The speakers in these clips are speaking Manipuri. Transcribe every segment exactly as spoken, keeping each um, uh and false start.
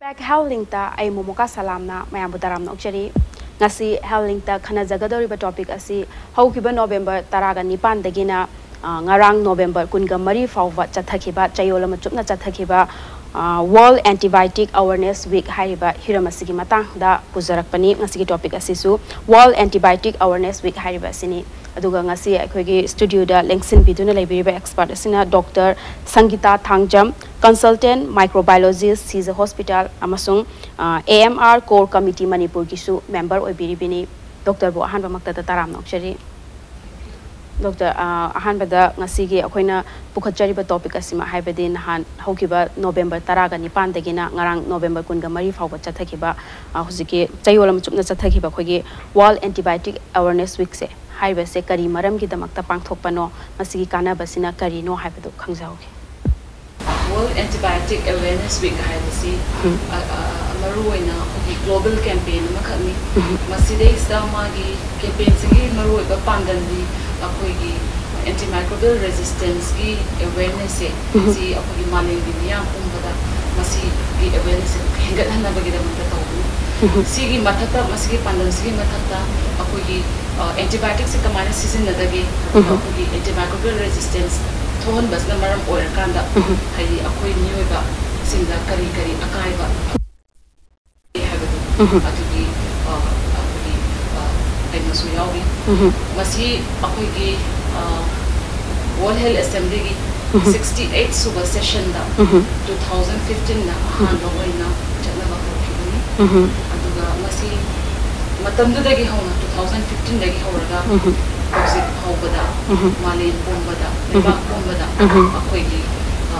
ꯄꯦꯛ ꯍꯦꯜꯊ ꯂꯤꯡꯇ ꯑꯩ ꯃꯣꯃꯣꯀꯥ ꯁꯂꯥꯝꯅ ꯃꯌꯥꯝꯕꯨ ꯇꯔꯥꯝꯅ ꯑꯣꯛꯆꯔꯤ꯫ ꯉꯁꯤ ꯍꯦꯜꯊ ꯂꯤꯡꯇ ꯈꯟꯅꯖꯒꯗꯧꯔꯤꯕ ꯇꯣꯄꯤꯛ ꯑꯁꯤ ꯍꯧꯈꯤꯕ ꯅꯣꯕꯦꯝꯕꯔ ꯇꯔꯥꯒ ꯅꯤꯄꯥꯟꯗꯒꯤꯅ, ꯑ, ꯉꯔꯥꯡ ꯅꯣꯕꯦꯝꯕꯔ ꯀꯨꯟꯒ ꯃꯔꯤ ꯐꯥꯎꯕ ꯆꯠꯊꯈꯤꯕ, ꯆꯌꯣꯜ ꯑꯃ ꯆꯨꯞꯅ ꯆꯠꯊꯈꯤꯕ, ꯑ, World Antibiotic Awareness Week ꯍꯥꯏꯔꯤꯕ ꯍꯤꯔꯝ ꯑꯁꯤꯒꯤ ꯃꯇꯥꯡꯗ ꯄꯨꯖꯔꯛꯄꯅꯤ꯫ ꯉꯁꯤꯒꯤ ꯇꯣꯄꯤꯛ ꯑꯁꯤꯁꯨ World Antibiotic Awareness Week ꯍꯥꯏꯔꯤꯕ ꯑꯁꯤꯅꯤ꯫ ꯑꯗꯨꯒ ꯉꯁꯤ ꯑꯩꯈꯣꯏꯒꯤ ꯁ꯭ꯇꯨꯗꯤꯑꯣꯗ ꯂꯦꯡꯁꯤꯟꯕꯤꯗꯨꯅ ꯂꯩꯕꯤꯔꯤꯕ ꯑꯦꯛꯁꯄꯔꯠ ꯑꯁꯤꯅ doctor Sangita Thangjam, consultant microbiologist, Shija hospital ꯑꯃꯁꯨꯡ, uh, A M R Core Committee ꯃꯅꯤꯄꯨꯔꯒꯤꯁꯨ ꯃꯦꯝꯕꯔ ꯑꯣꯏꯕꯤꯔꯤꯕꯅꯤ꯫ ꯗꯣꯛꯇꯔꯕꯨ ꯑꯍꯥꯟꯕꯃꯛꯇꯗ ꯇꯔꯥꯝꯅ ꯑꯣꯛꯆꯔꯤ꯫ ꯗꯣꯛꯇꯔ, ꯑ, ꯑꯍꯥꯟꯕꯗ ꯉꯁꯤꯒꯤ ꯑꯩꯈꯣꯏꯅ ꯄꯨꯈꯠꯆꯔꯤꯕ ꯇꯣꯄꯤꯛ ꯑꯁꯤꯃ, ꯍꯥꯏꯕꯗꯤ ꯅꯍꯥꯟ ꯍꯧꯈꯤꯕ ꯅꯣꯕꯦꯝꯕꯔ ꯇꯔꯥꯒ ꯅꯤꯄꯥꯟꯗꯒꯤꯅ ꯉꯔꯥꯡ ꯅꯣꯕꯦꯝꯕꯔ ꯀꯨꯟꯒ ꯃꯔꯤ ꯐꯥꯎꯕ ꯆꯠꯊꯈꯤꯕ, ꯑ, ꯍꯧꯖꯤꯛꯀꯤ ꯆꯌꯣꯜ ꯑꯃ ꯆꯨꯞꯅ ꯆꯠꯊꯈꯤꯕ ꯑꯩꯈꯣꯏꯒꯤ World Antibiotic Awareness Weekꯁꯦ, ꯍꯥꯏꯔꯤꯕꯁꯦ ꯀꯔꯤ ꯃꯔꯝꯒꯤꯗꯃꯛꯇ ꯄꯥꯡꯊꯣꯛꯄꯅꯣ, ꯃꯁꯤꯒꯤ ꯀꯥꯟꯅꯕꯁꯤꯅ ꯀꯔꯤꯅꯣ ꯍꯥꯏꯕꯗꯨ ꯈꯪꯖꯍꯧꯒꯦ꯫ World Antibiotic Awareness Week ꯍꯥꯏꯕꯁꯤ, ꯎꯝ꯫ ꯑ, ꯑ, ꯃꯔꯨꯑꯣꯏꯅ ꯑꯩꯈꯣꯏꯒꯤ global campaign ꯑꯃꯈꯛꯅꯤ꯫ ꯎꯝ꯫ ꯃꯁꯤꯗꯩꯁꯤꯗ ꯃꯥꯒꯤ campaignꯁꯤꯒꯤ ꯃꯔꯨꯑꯣꯏꯕ ꯄꯥꯟꯗꯝꯗꯤ ꯑꯩꯈꯣꯏꯒꯤ antimicrobial resistanceꯀꯤ awarenessꯁꯦ, ꯎꯝ꯫ ꯁꯤ ꯑꯩꯈꯣꯏꯒꯤ ꯃꯥꯂꯦꯝꯒꯤ ꯃꯤꯌꯥꯝ ꯄꯨꯝꯕꯗ ꯃꯁꯤꯒꯤ awarenessꯁꯦ ꯍꯦꯟꯒꯠꯍꯟꯅꯕꯒꯤꯗꯃꯛꯇ ꯇꯧꯕꯅꯤ꯫ ꯎꯝ꯫ ꯁꯤꯒꯤ ꯃꯊꯛꯇ, ꯃꯁꯤꯒꯤ ꯄꯥꯟꯗꯝꯁꯤꯒꯤ ꯃꯊꯛꯇ ꯑꯩꯈꯣꯏꯒꯤ, ꯑ, antibioticꯁꯦ ꯀꯃꯥꯏꯅ ꯁꯤꯖꯤꯟꯅꯗꯒꯦ, ꯎꯝ꯫ ꯑꯩꯈꯣꯏꯒꯤ antimicrobial resistance ꯊꯣꯛꯍꯟꯕꯁꯤꯅ ꯃꯔꯝ ꯑꯣꯏꯔꯀꯥꯟꯗ, ꯎꯝ꯫ ꯍꯥꯏꯗꯤ ꯑꯩꯈꯣꯏ ꯃꯤꯑꯣꯏꯕꯁꯤꯡꯗ ꯀꯔꯤ ꯀꯔꯤ ꯑꯀꯥꯏꯕ ꯍꯥꯏꯕꯗꯣ, ꯎꯝ꯫ ꯑꯗꯨꯒꯤ, ꯑ, ꯑꯗꯨꯒꯤ, ꯑ, ꯀꯩꯅꯣꯁꯨ ꯌꯥꯎꯔꯤ꯫ ꯎꯝ꯫ ꯃꯁꯤ ꯑꯩꯈꯣꯏꯒꯤ, ꯑ, World Health Assemblyꯒꯤ ꯎꯝ꯫ sixty eight ꯁꯨꯕ sessionꯗ ꯎꯝ꯫ two thousand fifteenꯗ ꯎꯝ꯫ ꯑꯍꯥꯟꯕ ꯑꯣꯏꯅ ꯆꯠꯅꯕ ꯍꯧꯈꯤꯕꯅꯤ꯫ ꯎꯝ꯫ ꯑꯗꯨꯒ ꯃꯁꯤ ꯃꯇꯝꯗꯨꯗꯒꯤ ꯍꯧꯅ, two thousand fifteenꯗꯒꯤ ꯍꯧꯔꯒ ꯎꯝ꯫ ꯍꯧꯖꯤꯛ ꯐꯥꯎꯕꯗ ꯎꯝ꯫ ꯃꯥꯂꯦꯝ ꯄꯨꯝꯕꯗ, ꯎꯝ꯫ ꯂꯩꯕꯥꯛ ꯄꯨꯝꯕꯗ ꯎꯝ꯫ ꯑꯩꯈꯣꯏꯒꯤ, ꯑ,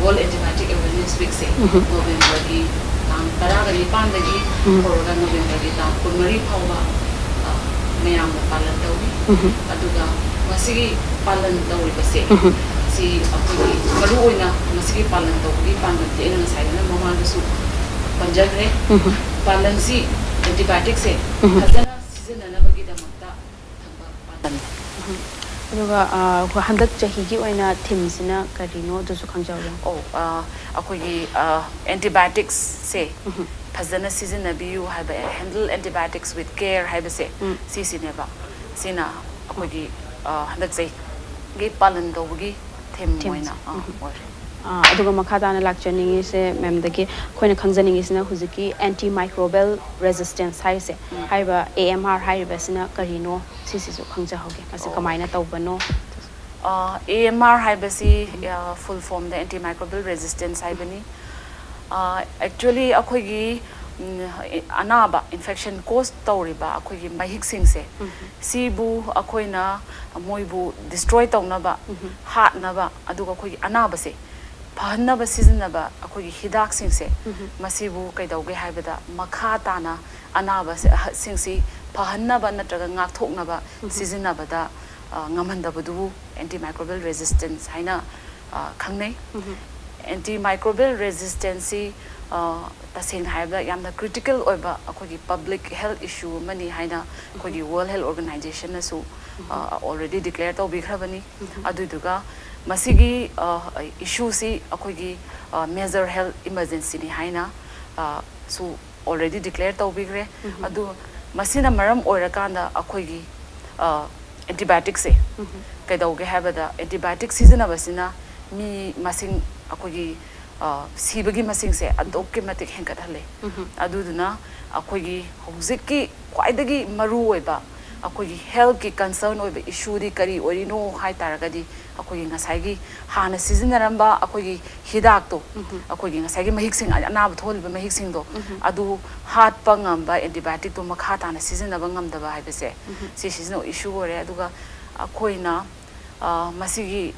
World Antibiotic Awareness Weekꯁꯦ ꯎꯝ꯫ Novemberꯒꯤ ꯇꯥꯡ ꯇꯔꯥꯒ ꯅꯤꯄꯥꯟꯗꯒꯤ ꯎꯝ꯫ ꯍꯧꯔꯒ Novemberꯒꯤ ꯇꯥꯡ ꯀꯨꯟꯃꯔꯤ ꯐꯥꯎꯕ, ꯑ, ꯃꯌꯥꯝꯅ ꯄꯥꯂꯟ ꯇꯧꯏ꯫ ꯎꯝ꯫ ꯑꯗꯨꯒ ꯃꯁꯤꯒꯤ ꯄꯥꯂꯟ ꯇꯧꯔꯤꯕꯁꯦ, ꯎꯝ꯫ ꯁꯤ ꯑꯩꯈꯣꯏꯒꯤ ꯃꯔꯨꯑꯣꯏꯅ ꯃꯁꯤꯒꯤ ꯄꯥꯂꯟ ꯇꯧꯕꯒꯤ ꯄꯥꯟꯗꯝꯗꯤ ꯑꯩꯅ ꯉꯁꯥꯏꯗꯅ ꯃꯃꯥꯡꯗꯁꯨ ꯄꯟꯖꯈ꯭ꯔꯦ꯫ ꯎꯝ꯫ ꯄꯥꯂꯟꯁꯤ antibioticꯁꯦ ꯎꯝ꯫ ꯐꯖꯅ ꯁꯤꯖꯤꯟꯅꯅꯕꯒꯤꯗꯃꯛꯇ ꯊꯝꯕ ꯄꯥꯟꯗꯝꯅꯤ꯫ ꯎꯝ꯫ ꯑꯗꯨꯒ ꯑ, ꯍꯟꯗꯛ ꯆꯍꯤꯒꯤ ꯑꯣꯏꯅ ꯊꯤꯝꯁꯤꯅ ꯀꯔꯤꯅꯣ ꯑꯗꯨꯁꯨ ꯈꯪꯖꯍꯧꯒꯦ꯫ ꯑꯣ ꯑ, ꯑꯩꯈꯣꯏꯒꯤ ꯑꯦꯟꯇꯤꯕꯥꯏꯑꯣꯇꯤꯛꯁꯁꯦ ꯐꯖꯅ ꯁꯤꯖꯤꯟꯅꯕꯤꯌꯨ ꯍꯥꯏꯕ, handle antibiotics with care ꯍꯥꯏꯕꯁꯦ ꯁꯤꯁꯤꯅꯦꯕ꯫ ꯁꯤꯅ ꯑꯩꯈꯣꯏꯒꯤ ꯑ, ꯍꯟꯗꯛ ꯆꯍꯤꯒꯤ ꯄꯥꯂꯟ ꯇꯧꯕꯒꯤ ꯊꯤꯝ ꯑꯣꯏꯅ ꯑ, ꯑꯣꯏꯔꯦ꯫ ꯑ, ꯑꯗꯨꯒ ꯃꯈꯥ ꯇꯥꯅ ꯂꯥꯛꯆꯅꯤꯡꯉꯤꯁꯦ ꯃꯦꯝꯗꯒꯤ ꯑꯩꯈꯣꯏꯅ ꯈꯪꯖꯅꯤꯡꯉꯤꯁꯤꯅ ꯍꯧꯖꯤꯛꯀꯤ antimicrobial resistance ꯍꯥꯏꯔꯤꯁꯦ, ꯍꯥꯏꯔꯤꯕ A M R ꯍꯥꯏꯔꯤꯕꯁꯤꯅ ꯀꯔꯤꯅꯣ, ꯁꯤꯁꯤꯁꯨ ꯈꯪꯖꯍꯧꯒꯦ꯫ ꯃꯁꯤ ꯀꯃꯥꯏꯅ ꯇꯧꯕꯅꯣ? ꯑꯦ ꯑꯦꯝ ꯑꯥꯔ ꯍꯥꯏꯕꯁꯤ ꯐꯨꯜ ꯐꯣꯝꯗ antimicrobial resistance ꯍꯥꯏꯕꯅꯤ꯫ ꯑꯦꯛꯆꯨꯋꯦꯂꯤ ꯑꯩꯈꯣꯏꯒꯤ ꯎꯝ, ꯑꯅꯥꯕ, ꯏꯟꯐꯦꯛꯁꯟ ꯀꯣꯁ ꯇꯧꯔꯤꯕ ꯑꯩꯈꯣꯏꯒꯤ ꯃꯍꯤꯛꯁꯤꯡꯁꯦ, ꯁꯤꯕꯨ ꯑꯩꯈꯣꯏꯅ ꯃꯣꯏꯕꯨ ꯗꯤꯁꯇ꯭ꯔꯣꯏ ꯇꯧꯅꯕ, ꯍꯥꯠꯅꯕ, ꯑꯗꯨꯒ ꯑꯩꯈꯣꯏꯒꯤ ꯑꯅꯥꯕꯁꯦ ꯐꯍꯟꯅꯕ ꯁꯤꯖꯤꯟꯅꯕ ꯑꯩꯈꯣꯏꯒꯤ ꯍꯤꯗꯥꯛꯁꯤꯡꯁꯦ, ꯃꯁꯤꯕꯨ ꯀꯩꯗꯧꯒꯦ ꯍꯥꯏꯕꯗ ꯃꯈꯥ ꯇꯥꯅ ꯑꯅꯥꯕꯁꯤꯡꯁꯤ ꯐꯍꯟꯅꯕ ꯅꯠꯇ꯭ꯔꯒ ꯉꯥꯛꯊꯣꯛꯅꯕ ꯁꯤꯖꯤꯟꯅꯕꯗ ꯑ, ꯉꯝꯍꯟꯗꯕꯗꯨꯕꯨ antimicrobial resistance ꯍꯥꯏꯅ ꯑ, ꯈꯪꯅꯩ꯫ Antimicrobial resistance ꯁꯤ ꯑ, ꯇꯁꯦꯡꯅ ꯍꯥꯏꯔꯕꯗ ꯌꯥꯝꯅ ꯀ꯭ꯔꯤꯇꯤꯀꯦꯜ ꯑꯣꯏꯕ ꯑꯩꯈꯣꯏꯒꯤ ꯄꯕ꯭ꯂꯤꯛ ꯍꯦꯜꯊ ꯏꯁꯨ ꯑꯃꯅꯤ ꯍꯥꯏꯅ ꯑꯩꯈꯣꯏꯒꯤ World Health Organization ꯅꯁꯨ ꯑꯣꯜꯔꯦꯗꯤ ꯗꯤꯀ꯭ꯂꯦꯌꯔ ꯇꯧꯕꯤꯈ꯭ꯔꯕꯅꯤ꯫ ꯑꯗꯨꯗꯨꯒ ꯃꯁꯤꯒꯤ ꯏꯁꯨꯁꯤ ꯑꯩꯈꯣꯏꯒꯤ ꯃꯦꯖꯔ ꯍꯦꯜꯊ ꯏꯃꯔꯖꯦꯟꯁꯤꯅꯤ ꯍꯥꯏꯅ ꯑ, ꯁꯨ ꯑꯣꯜꯔꯦꯗꯤ ꯗꯤꯀ꯭ꯂꯦꯌꯔ ꯇꯧꯕꯤꯈ꯭ꯔꯦ꯫ ꯑꯗꯨ ꯃꯁꯤꯅ ꯃꯔꯝ ꯑꯣꯏꯔꯀꯥꯟꯗ ꯑꯩꯈꯣꯏꯒꯤ ꯑꯦꯟꯇꯤꯕꯥꯏꯑꯣꯇꯤꯛꯁꯦ ꯀꯩꯗꯧꯒꯦ ꯍꯥꯏꯕꯗ, ꯑꯦꯟꯇꯤꯕꯥꯏꯑꯣꯇꯤꯛ ꯁꯤꯖꯤꯟꯅꯕꯁꯤꯅ ꯃꯤ ꯃꯁꯤꯡ, ꯑꯩꯈꯣꯏꯒꯤ ꯑ, ꯁꯤꯕꯒꯤ ꯃꯁꯤꯡꯁꯦ ꯑꯗꯨꯛꯀꯤ ꯃꯇꯤꯛ ꯍꯦꯟꯒꯠꯍꯜꯂꯦ꯫ ꯑꯗꯨꯗꯨꯅ ꯑꯩꯈꯣꯏꯒꯤ ꯍꯧꯖꯤꯛꯀꯤ ꯈ꯭ꯋꯥꯏꯗꯒꯤ ꯃꯔꯨ ꯑꯣꯏꯕ ꯑꯩꯈꯣꯏꯒꯤ ꯍꯦꯜꯊꯀꯤ ꯀꯟꯁꯔꯟ ꯑꯣꯏꯕ ꯏꯁꯨꯗꯤ ꯀꯔꯤ ꯑꯣꯏꯔꯤꯅꯣ ꯍꯥꯏ ꯇꯥꯔꯒꯗꯤ, ꯑꯩꯈꯣꯏꯒꯤ ꯉꯁꯥꯏꯒꯤ ꯍꯥꯟꯅ ꯁꯤꯖꯤꯟꯅꯔꯝꯕ ꯑꯩꯈꯣꯏꯒꯤ ꯍꯤꯗꯥꯛꯇꯣ, ꯑꯩꯈꯣꯏꯒꯤ ꯉꯁꯥꯏꯒꯤ ꯃꯍꯤꯛꯁꯤꯡ, ꯑꯅꯥꯕ ꯊꯣꯛꯍꯜꯂꯤꯕ ꯃꯍꯤꯛꯁꯤꯡꯗꯣ, ꯑꯗꯨ ꯍꯥꯠꯄ ꯉꯝꯕ ꯑꯦꯟꯇꯤꯕꯥꯏꯑꯣꯇꯤꯛꯇꯣ ꯃꯈꯥ ꯇꯥꯅ ꯁꯤꯖꯤꯟꯅꯕ ꯉꯝꯗꯕ ꯍꯥꯏꯕꯁꯦ, ꯁꯤ ꯁꯤꯖꯤꯟꯅꯕ ꯏꯁꯨ ꯑꯣꯏꯔꯦ꯫ ꯑꯗꯨꯒ ꯑꯩꯈꯣꯏꯅ ꯑ, ꯃꯁꯤꯒꯤ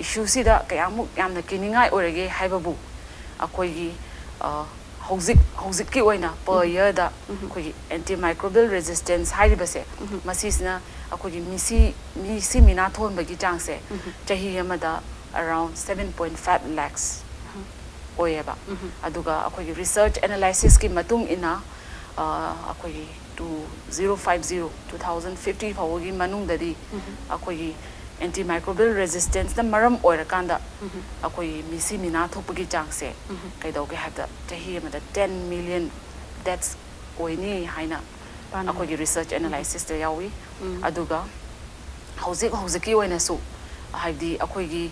ꯏꯁꯨꯁꯤꯗ ꯀꯌꯥꯃꯨꯛ ꯌꯥꯝꯅ ꯀꯤꯅꯤꯡꯉꯥꯏ ꯑꯣꯏꯔꯒꯦ ꯍꯥꯏꯕꯕꯨ, ꯑꯩꯈꯣꯏꯒꯤ ꯑ, ꯍꯧꯖꯤꯛ ꯍꯧꯖꯤꯛꯀꯤ ꯑꯣꯏꯅ ꯄꯔ ꯌꯔꯗ ꯑꯩꯈꯣꯏꯒꯤ ꯑꯦꯟꯇꯤꯃꯥꯏꯀ꯭ꯔꯣꯕꯤꯌꯦꯜ ꯔꯦꯖꯤꯁꯇꯦꯟꯁ ꯍꯥꯏꯔꯤꯕꯁꯦ, ꯃꯁꯤꯁꯤꯅ ꯑꯩꯈꯣꯏꯒꯤ ꯃꯤꯁꯤ ꯃꯤꯁꯤ ꯃꯤꯅꯥ ꯊꯣꯛꯍꯟꯕꯒꯤ ꯆꯥꯡꯁꯦ ꯆꯍꯤ ꯑꯃꯗ around seven point five lakhs ꯑꯣꯏꯌꯦꯕ꯫ ꯑꯗꯨꯒ ꯑꯩꯈꯣꯏꯒꯤ ꯔꯤꯁꯔꯆ ꯑꯦꯅꯥꯂꯥꯏꯁꯤꯁꯀꯤ ꯃꯇꯨꯡ ꯏꯟꯅ ꯑ, ꯑꯩꯈꯣꯏꯒꯤ two zero five zero, two thousand fifty ꯐꯥꯎꯕꯒꯤ ꯃꯅꯨꯡꯗꯗꯤ ꯑꯩꯈꯣꯏꯒꯤ antimicrobial resistanceꯅ ꯃꯔꯝ ꯑꯣꯏꯔꯀꯥꯟꯗ ꯑꯩꯈꯣꯏꯒꯤ ꯃꯤꯁꯤ ꯃꯤꯅꯥ ꯊꯣꯛꯄꯒꯤ ꯆꯥꯡꯁꯦ ꯀꯩꯗꯧꯒꯦ ꯍꯥꯏꯕꯗ ꯆꯍꯤ ꯑꯃꯗ ten million deaths ꯑꯣꯏꯅꯤ ꯍꯥꯏꯅ ꯑꯩꯈꯣꯏꯒꯤ research analysisꯇ ꯌꯥꯎꯏ꯫ ꯑꯗꯨꯒ ꯍꯧꯖꯤꯛ ꯍꯧꯖꯤꯛꯀꯤ ꯑꯣꯏꯅꯁꯨ ꯍꯥꯏꯕꯗꯤ ꯑꯩꯈꯣꯏꯒꯤ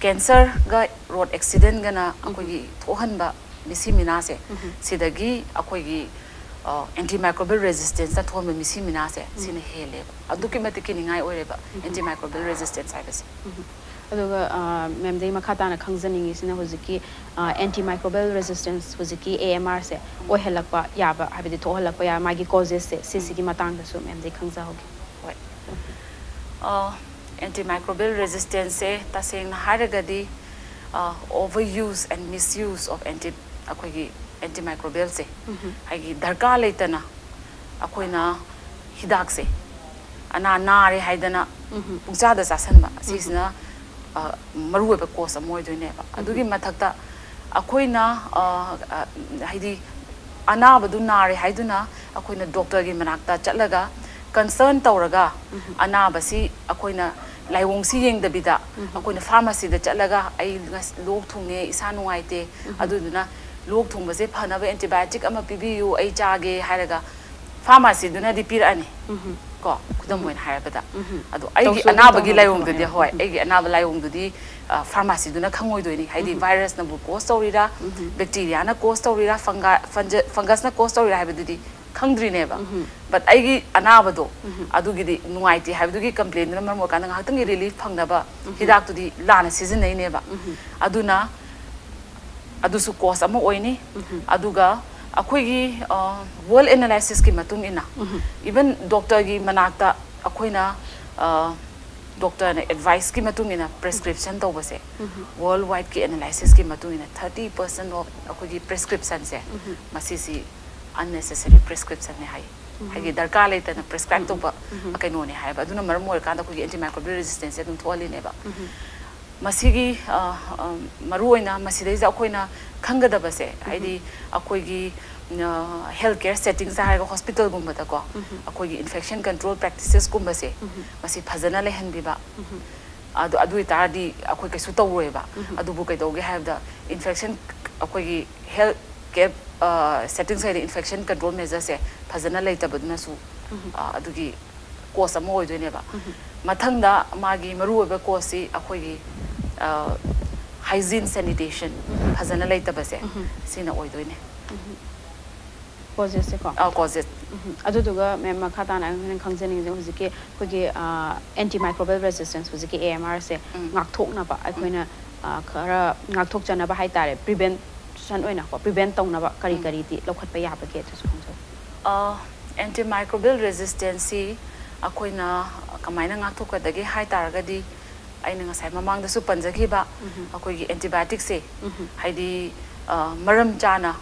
cancerꯒ road accidentꯒꯅ ꯑꯩꯈꯣꯏꯒꯤ ꯊꯣꯛꯍꯟꯕ ꯃꯤꯁꯤ ꯃꯤꯅꯥꯁꯦ ꯁꯤꯗꯒꯤ ꯑꯩꯈꯣꯏꯒꯤ antimicrobial resistanceꯅ ꯊꯣꯛꯍꯟꯕ ꯃꯤꯁꯤ ꯃꯤꯅꯥꯁꯦ ꯁꯤꯅ ꯍꯦꯜꯂꯦꯕ꯫ ꯑꯗꯨꯛꯀꯤ ꯃꯇꯤꯛ ꯀꯤꯅꯤꯡꯉꯥꯏ ꯑꯣꯏꯔꯦꯕ antimicrobial resistance ꯍꯥꯏꯕꯁꯦ꯫ ꯑꯗꯨꯒ ꯃꯦꯝꯗꯒꯤ ꯃꯈꯥ ꯇꯥꯅ ꯈꯪꯖꯅꯤꯡꯉꯤꯁꯤꯅ ꯍꯧꯖꯤꯛꯀꯤ antimicrobial resistance, ꯍꯧꯖꯤꯛꯀꯤ AMRꯁꯦ ꯑꯣꯏꯍꯜꯂꯛꯄ ꯌꯥꯕ, ꯍꯥꯏꯕꯗꯤ ꯊꯣꯛꯍꯜꯂꯛꯄ ꯌꯥꯕ ꯃꯥꯒꯤ causesꯁꯦ, ꯁꯤꯁꯤꯒꯤ ꯃꯇꯥꯡꯗꯁꯨ ꯃꯦꯝꯗꯒꯤ ꯈꯪꯖꯍꯧꯒꯦ꯫ ꯍꯣꯏ꯫ Antimicrobial resistanceꯁꯦ ꯇꯁꯦꯡꯅ ꯍꯥꯏꯔꯒꯗꯤ over use and misuse of anti ꯑꯩꯈꯣꯏꯒꯤ antimicrobialꯁꯦ ꯍꯥꯏꯗꯤ ꯗꯔꯀꯥꯔ ꯂꯩꯇꯅ ꯑꯩꯈꯣꯏꯅ ꯍꯤꯗꯥꯛꯁꯦ ꯑꯅꯥ ꯅꯥꯔꯦ ꯍꯥꯏꯗꯅ ꯄꯨꯡꯆꯥꯗ ꯆꯥꯁꯟꯕ ꯑꯁꯤꯁꯤꯅ ꯃꯔꯨꯑꯣꯏꯕ cause ꯑꯃ ꯑꯣꯏꯗꯣꯏꯅꯦꯕ꯫ ꯑꯗꯨꯒꯤ ꯃꯊꯛꯇ ꯑꯩꯈꯣꯏꯅ ꯍꯥꯏꯗꯤ ꯑꯅꯥꯕꯗꯨ ꯅꯥꯔꯦ ꯍꯥꯏꯗꯨꯅ ꯑꯩꯈꯣꯏꯅ doctorꯒꯤ ꯃꯅꯥꯛꯇ ꯆꯠꯂꯒ concern ꯇꯧꯔꯒ ꯑꯅꯥꯕꯁꯤ ꯑꯩꯈꯣꯏꯅ ꯂꯥꯏꯑꯣꯡꯁꯤ ꯌꯦꯡꯗꯕꯤꯗ ꯑꯩꯈꯣꯏꯅ pharmacyꯗ ꯆꯠꯂꯒ ꯑꯩ ꯂꯣꯛ ꯊꯨꯡꯉꯦ, ꯏꯁꯥ ꯅꯨꯡꯉꯥꯏꯇꯦ, ꯑꯗꯨꯗꯨꯅ ꯂꯣꯛ ꯊꯨꯡꯕꯁꯦ ꯐꯅꯕ antibiotic ꯑꯃ ꯄꯤꯕꯤꯌꯨ, ꯑꯩ ꯆꯥꯒꯦ ꯍꯥꯏꯔꯒ pharmacyꯗꯨꯅꯗꯤ ꯄꯤꯔꯛꯑꯅꯤ꯫ ꯀꯣ ꯈꯨꯗꯝ ꯑꯣꯏꯅ ꯍꯥꯏꯔꯕꯗ ꯑꯗꯣ ꯑꯩꯒꯤ ꯑꯅꯥꯕꯒꯤ ꯂꯥꯏꯑꯣꯡꯗꯨꯗꯤ ꯍꯣꯏ ꯑꯩꯒꯤ ꯑꯅꯥꯕ ꯂꯥꯏꯑꯣꯡꯗꯨꯗꯤ pharmacyꯗꯨꯅ ꯈꯪꯉꯣꯏꯗꯣꯏꯅꯤ꯫ ꯍꯥꯏꯗꯤ virusꯅꯕꯨ cause ꯇꯧꯔꯤꯔꯥ, bacteriaꯅ cause ꯇꯧꯔꯤꯔꯥ, fungusꯅ cause ꯇꯧꯔꯤꯔꯥ ꯍꯥꯏꯕꯗꯨꯗꯤ ꯈꯪꯗ꯭ꯔꯤꯅꯦꯕ꯫ But ꯑꯩꯒꯤ ꯑꯅꯥꯕꯗꯣ ꯑꯗꯨꯒꯤꯗꯤ ꯅꯨꯡꯉꯥꯏꯇꯦ ꯍꯥꯏꯕꯗꯨꯒꯤ complainꯗꯨꯅ ꯃꯔꯝ ꯑꯣꯏꯔꯀꯥꯟꯗ ꯉꯥꯏꯍꯥꯛꯇꯪꯒꯤ relief ꯐꯪꯅꯕ ꯍꯤꯗꯥꯛꯇꯨꯗꯤ ꯂꯥꯟꯅ ꯁꯤꯖꯤꯟꯅꯩꯅꯦꯕ꯫ ꯑꯗꯨꯅ ꯑꯗꯨꯁꯨ cause ꯑꯃ ꯑꯣꯏꯅꯤ꯫ ꯑꯗꯨꯒ ꯑꯩꯈꯣꯏꯒꯤ world analysisꯀꯤ ꯃꯇꯨꯡ ꯏꯟꯅ even doctorꯒꯤ ꯃꯅꯥꯛꯇ ꯑꯩꯈꯣꯏꯅ doctorꯅ adviceꯀꯤ ꯃꯇꯨꯡ ꯏꯟꯅ prescription ꯇꯧꯕꯁꯦ world wideꯀꯤ analysisꯀꯤ ꯃꯇꯨꯡ ꯏꯟꯅ thirty percent of ꯑꯩꯈꯣꯏꯒꯤ prescriptionꯁꯦ ꯃꯁꯤꯁꯤ unnecessary prescriptionꯅꯦ ꯍꯥꯏ꯫ ꯍꯥꯏꯗꯤ ꯗꯔꯀꯥꯔ ꯂꯩꯇꯅ prescribe ꯇꯧꯕ ꯀꯩꯅꯣꯅꯦ ꯍꯥꯏꯕ꯫ ꯑꯗꯨꯅ ꯃꯔꯝ ꯑꯣꯏꯔꯀꯥꯟꯗ ꯑꯩꯈꯣꯏꯒꯤ antimicrobial resistanceꯁꯦ ꯑꯗꯨꯝ ꯊꯣꯛꯍꯜꯂꯤꯅꯦꯕ꯫ ꯃꯁꯤꯒꯤ ꯃꯔꯨꯑꯣꯏꯅ ꯃꯁꯤꯗꯩꯁꯤꯗ ꯑꯩꯈꯣꯏꯅ ꯈꯪꯒꯗꯕꯁꯦ ꯍꯥꯏꯗꯤ ꯑꯩꯈꯣꯏꯒꯤ ꯍꯦꯜꯊ ꯀꯦꯌꯔ ꯁꯦꯇꯤꯡꯁ ꯍꯥꯏꯔꯒ ꯍꯣꯁꯄꯤꯇꯥꯜꯒꯨꯝꯕꯗꯀꯣ ꯑꯩꯈꯣꯏꯒꯤ ꯏꯟꯐꯦꯛꯁꯟ ꯀꯟꯇ꯭ꯔꯣꯜ ꯄ꯭ꯔꯦꯛꯇꯤꯁꯦꯁꯀꯨꯝꯕꯁꯦ ꯃꯁꯤ ꯐꯖꯅ ꯂꯩꯍꯟꯕꯤꯕ꯫ ꯑꯗꯨ ꯑꯗꯨ ꯑꯣꯏꯇꯥꯔꯗꯤ ꯑꯩꯈꯣꯏ ꯀꯩꯁꯨ ꯇꯧꯔꯣꯏꯕ꯫ ꯑꯗꯨꯕꯨ ꯀꯩꯗꯧꯒꯦ ꯍꯥꯏꯕꯗ ꯏꯟꯐꯦꯛꯁꯟ ꯑꯩꯈꯣꯏꯒꯤ ꯍꯦꯜꯊ ꯀꯦꯌꯔ ꯁꯦꯇꯤꯡꯁ ꯍꯥꯏꯗꯤ ꯏꯟꯐꯦꯛꯁꯟ ꯀꯟꯇ꯭ꯔꯣꯜ ꯃꯦꯖꯔꯁꯦ ꯐꯖꯅ ꯂꯩꯇꯕꯗꯨꯅꯁꯨ ꯑꯗꯨꯒꯤ ꯀꯣꯁ ꯑꯃ ꯑꯣꯏꯗꯣꯏꯅꯦꯕ꯫ ꯃꯊꯪꯗ ꯃꯥꯒꯤ ꯃꯔꯨꯑꯣꯏꯕ ꯀꯣꯁꯁꯤ ꯑꯩꯈꯣꯏꯒꯤ ꯍꯥꯏꯖꯤꯟ ꯁꯦꯅꯤꯇꯦꯁꯟ ꯐꯖꯅ ꯂꯩꯇꯕꯁꯦ ꯁꯤꯅ ꯑꯣꯏꯗꯣꯏꯅꯦ꯫ ꯀꯣꯖꯦꯁꯁꯦꯀꯣ꯫ ꯑꯥ, ꯀꯣꯖꯦꯁ꯫ ꯎꯝ꯫ ꯑꯗꯨꯗꯨꯒ ꯃꯦꯝ, ꯃꯈꯥ ꯇꯥꯅ ꯑꯩꯅ ꯈꯪꯖꯅꯤꯡꯉꯤꯁꯦ ꯍꯧꯖꯤꯛꯀꯤ ꯑꯩꯈꯣꯏꯒꯤ ꯑꯦꯟꯇꯤ ꯃꯥꯏꯀ꯭ꯔꯣꯕꯤꯌꯦꯜ ꯔꯦꯁꯤꯁꯇꯦꯟꯁ, ꯍꯧꯖꯤꯛꯀꯤ ꯑꯦ ꯑꯦꯝ ꯑꯥꯔꯁꯦ ꯎꯝ꯫ ꯉꯥꯛꯊꯣꯛꯅꯕ ꯑꯩꯈꯣꯏꯅ ꯑ, ꯈꯔ ꯉꯥꯛꯊꯣꯛꯆꯅꯕ ꯍꯥꯏꯇꯥꯔꯦ, ꯄ꯭ꯔꯤꯚꯦꯟꯁꯟ ꯑꯣꯏꯅꯀꯣ, ꯄ꯭ꯔꯤꯚꯦꯟ ꯇꯧꯅꯕ ꯀꯔꯤ ꯎꯝ꯫ ꯀꯔꯤꯗꯤ ꯂꯧꯈꯠꯄ ꯌꯥꯕꯒꯦ ꯑꯗꯨꯁꯨ ꯈꯪꯖꯧ꯫ ꯑꯦꯟꯇꯤ ꯃꯥꯏꯀ꯭ꯔꯣꯕꯤꯌꯦꯜ ꯔꯦꯁꯤꯁꯇꯦꯟꯁꯁꯤ ꯑꯩꯈꯣꯏꯅ ꯀꯃꯥꯏꯅ ꯉꯥꯛꯊꯣꯛꯀꯗꯒꯦ ꯍꯥꯏ ꯇꯥꯔꯒꯗꯤ, ꯑꯩꯅ ꯉꯁꯥꯏ ꯃꯃꯥꯡꯗꯁꯨ ꯄꯟꯖꯈꯤꯕ ꯎꯝ꯫ ꯑꯩꯈꯣꯏꯒꯤ ꯑꯦꯟꯇꯤꯕꯥꯏꯑꯣꯇꯤꯛꯁꯦ ꯎꯝ꯫ ꯍꯥꯏꯗꯤ ꯑ, ꯃꯔꯝ ꯆꯥꯅ,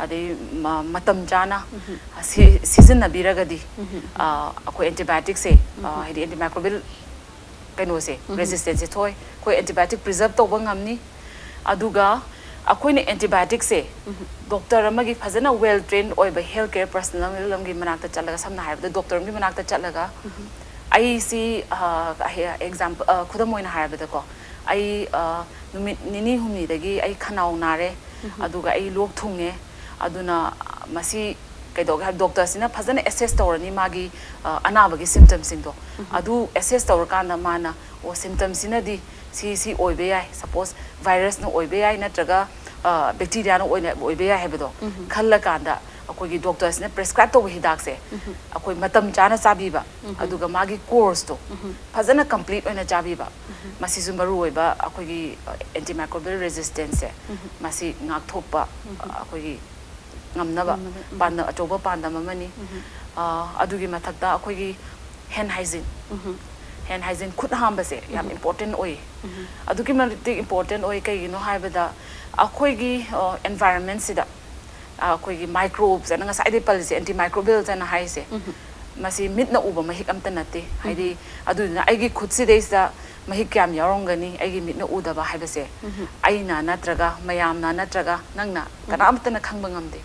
ꯑꯗꯩ ꯃ-, ꯃꯇꯝ ꯆꯥꯅ ꯎꯝ꯫ ꯁꯤ-, ꯁꯤꯖꯤꯟꯅꯕꯤꯔꯒꯗꯤ ꯎꯝ꯫ ꯑ, ꯑꯩꯈꯣꯏ ꯑꯦꯟꯇꯤꯕꯥꯏꯑꯣꯇꯤꯛꯁꯦ ꯑ, ꯎꯝ꯫ ꯍꯥꯏꯗꯤ ꯑꯦꯟꯇꯤ ꯃꯥꯏꯀ꯭ꯔꯣꯕꯤꯌꯦꯜ ꯀꯩꯅꯣꯁꯦ, ꯎꯝ꯫ ꯔꯦꯁꯤꯁꯇꯦꯟꯁꯁꯦ ꯊꯣꯛꯑꯦ꯫ ꯑꯩꯈꯣꯏ ꯑꯦꯟꯇꯤꯕꯥꯏꯑꯣꯇꯤꯛ ꯄ꯭ꯔꯤꯖꯔꯕ ꯇꯧꯕ ꯉꯝꯅꯤ꯫ ꯑꯗꯨꯒ ꯑꯩꯈꯣꯏꯅ ꯑꯦꯟꯇꯤꯕꯥꯏꯑꯣꯇꯤꯛꯁꯦ ꯎꯝ꯫ ꯗꯣꯛꯇꯔ ꯑꯃꯒꯤ ꯐꯖꯅ ꯋꯦꯜ ꯇ꯭ꯔꯦꯟ ꯑꯣꯏꯕ ꯍꯦꯜꯊ ꯀꯦꯌꯔ ꯄꯔꯁꯅꯦꯜ ꯑꯃꯒꯤ ꯃꯅꯥꯛꯇ ꯆꯠꯂꯒ, ꯁꯝꯅ ꯍꯥꯏꯔꯕꯗ ꯗꯣꯛꯇꯔ ꯑꯃꯒꯤ ꯃꯅꯥꯛꯇ ꯆꯠꯂꯒ, ꯎꯝ꯫ ꯑꯩꯁꯤ ꯑꯦꯛꯖꯥꯝꯄꯜ, ꯈꯨꯗꯝ ꯑꯣꯏꯅ ꯍꯥꯏꯔꯕꯗꯀꯣ, ꯑꯩ ꯑ, ꯅꯨꯃꯤꯠ ꯅꯤꯅꯤ ꯍꯨꯝꯅꯤꯗꯒꯤ ꯑꯩ ꯈꯅꯥꯎ ꯅꯥꯔꯦ, ꯎꯝ꯫ ꯑꯗꯨꯒ ꯑꯩ ꯂꯣꯛ ꯊꯨꯡꯉꯦ, ꯑꯗꯨꯅ ꯃꯁꯤ ꯀꯩꯗꯧꯒꯦ ꯍꯥꯏꯕ, ꯗꯣꯛꯇꯔꯁꯤꯅ ꯐꯖꯅ ꯑꯦꯁꯦꯁ ꯇꯧꯔꯅꯤ ꯃꯥꯒꯤ ꯑ, ꯑꯅꯥꯕꯒꯤ ꯁꯤꯝꯇꯝꯁꯤꯡꯗꯣ꯫ ꯎꯝ꯫ ꯑꯗꯨ ꯑꯦꯁꯦꯁ ꯇꯧꯔꯀꯥꯟꯗ ꯃꯥꯅ, ꯑꯣ, ꯁꯤꯝꯇꯝꯁꯤꯅꯗꯤ ꯁꯤ ꯁꯤ ꯑꯣꯏꯕ ꯌꯥꯏ, ꯁꯄꯣꯁ ꯚꯥꯏꯔꯁꯅ ꯑꯣꯏꯕ ꯌꯥꯏ ꯅꯠꯇ꯭ꯔꯒ ꯕꯦꯛꯇꯤꯔꯤꯌꯥꯅ ꯑꯣꯏꯅ ꯑꯣꯏꯕ ꯌꯥꯏ ꯍꯥꯏꯕꯗꯣ ꯎꯝ꯫ ꯈꯜꯂꯀꯥꯟꯗ ꯑꯩꯈꯣꯏꯒꯤ ꯗꯣꯛꯇꯔꯁꯤꯅ ꯄ꯭ꯔꯦꯁꯀ꯭ꯔꯥꯏꯕ ꯇꯧꯕ ꯍꯤꯗꯥꯛꯁꯦ ꯎꯝ꯫ ꯑꯩꯈꯣꯏ ꯃꯇꯝ ꯆꯥꯅ ꯆꯥꯕꯤꯕ, ꯎꯝ꯫ ꯑꯗꯨꯒ ꯃꯥꯒꯤ ꯀꯣꯔꯁꯇꯣ ꯎꯝ꯫ ꯐꯖꯅ ꯀꯝꯄ꯭ꯂꯤꯠ ꯑꯣꯏꯅ ꯆꯥꯕꯤꯕ, ꯎꯝ꯫ ꯃꯁꯤꯁꯨ ꯃꯔꯨꯑꯣꯏꯕ ꯑꯩꯈꯣꯏꯒꯤ ꯑꯦꯟꯇꯤ ꯃꯥꯏꯀ꯭ꯔꯣꯕꯤꯌꯦꯜ ꯔꯦꯁꯤꯁꯇꯦꯟꯁꯁꯦ ꯎꯝ꯫ ꯃꯁꯤ ꯉꯥꯛꯊꯣꯛꯄ ꯎꯝ꯫ ꯑꯩꯈꯣꯏꯒꯤ ꯉꯝꯅꯕ ꯉꯝꯅꯕ, ꯎꯝ꯫ ꯄꯥꯟꯗꯝ, ꯑꯆꯧꯕ ꯄꯥꯟꯗꯝ ꯑꯃꯅꯤ꯫ ꯎꯝ꯫ ꯑ, ꯑꯗꯨꯒꯤ ꯃꯊꯛꯇ ꯑꯩꯈꯣꯏꯒꯤ ꯍꯦꯟ ꯍꯥꯏꯖꯤꯟ, ꯎꯝ꯫ ꯍꯦꯟ ꯍꯥꯏꯖꯤꯟ, ꯈꯨꯠ ꯍꯥꯝꯕꯁꯦ ꯌꯥꯝ ꯎꯝ꯫ ꯏꯝꯄꯣꯔꯇꯦꯟ ꯑꯣꯏꯌꯦ꯫ ꯎꯝ꯫ ꯑꯗꯨꯛꯀꯤ ꯃꯇꯤꯛ ꯏꯝꯄꯣꯔꯇꯦꯟ ꯑꯣꯏ꯫ ꯀꯩꯒꯤꯅꯣ ꯍꯥꯏꯕꯗ ꯑꯩꯈꯣꯏꯒꯤ ꯑꯦꯟꯚꯥꯏꯔꯣꯟꯃꯦꯟꯁꯤꯗ ꯑꯩꯈꯣꯏꯒꯤ ꯃꯥꯏꯀ꯭ꯔꯣꯕꯁ ꯑꯅ ꯉꯁꯥꯏꯗꯩ ꯄꯜꯂꯤꯁꯦ, ꯑꯦꯟꯇꯤ ꯃꯥꯏꯀ꯭ꯔꯣꯕꯤꯌꯦꯜꯁ ꯑꯅ ꯍꯥꯏꯔꯤꯁꯦ, ꯎꯝ꯫ ꯃꯁꯤ ꯃꯤꯠꯅ ꯎꯕ ꯃꯍꯤꯛ ꯑꯝꯇ ꯅꯠꯇꯦ꯫ ꯍꯥꯏꯗꯤ, ꯑꯗꯨꯗꯨꯅ ꯑꯩꯒꯤ ꯈꯨꯠꯁꯤꯗꯩꯁꯤꯗ ꯃꯍꯤꯛ ꯀꯌꯥꯝ ꯌꯥꯎꯔꯝꯒꯅꯤ ꯑꯩꯒꯤ ꯃꯤꯠꯅ ꯎꯗꯕ ꯍꯥꯏꯕꯁꯦ ꯑꯩꯅ ꯅꯠꯇ꯭ꯔꯒ ꯃꯌꯥꯝꯅ ꯅꯠꯇ꯭ꯔꯒ ꯅꯪꯅ ꯀꯅꯥꯝꯇꯅ ꯈꯪꯕ ꯉꯝꯗꯦ꯫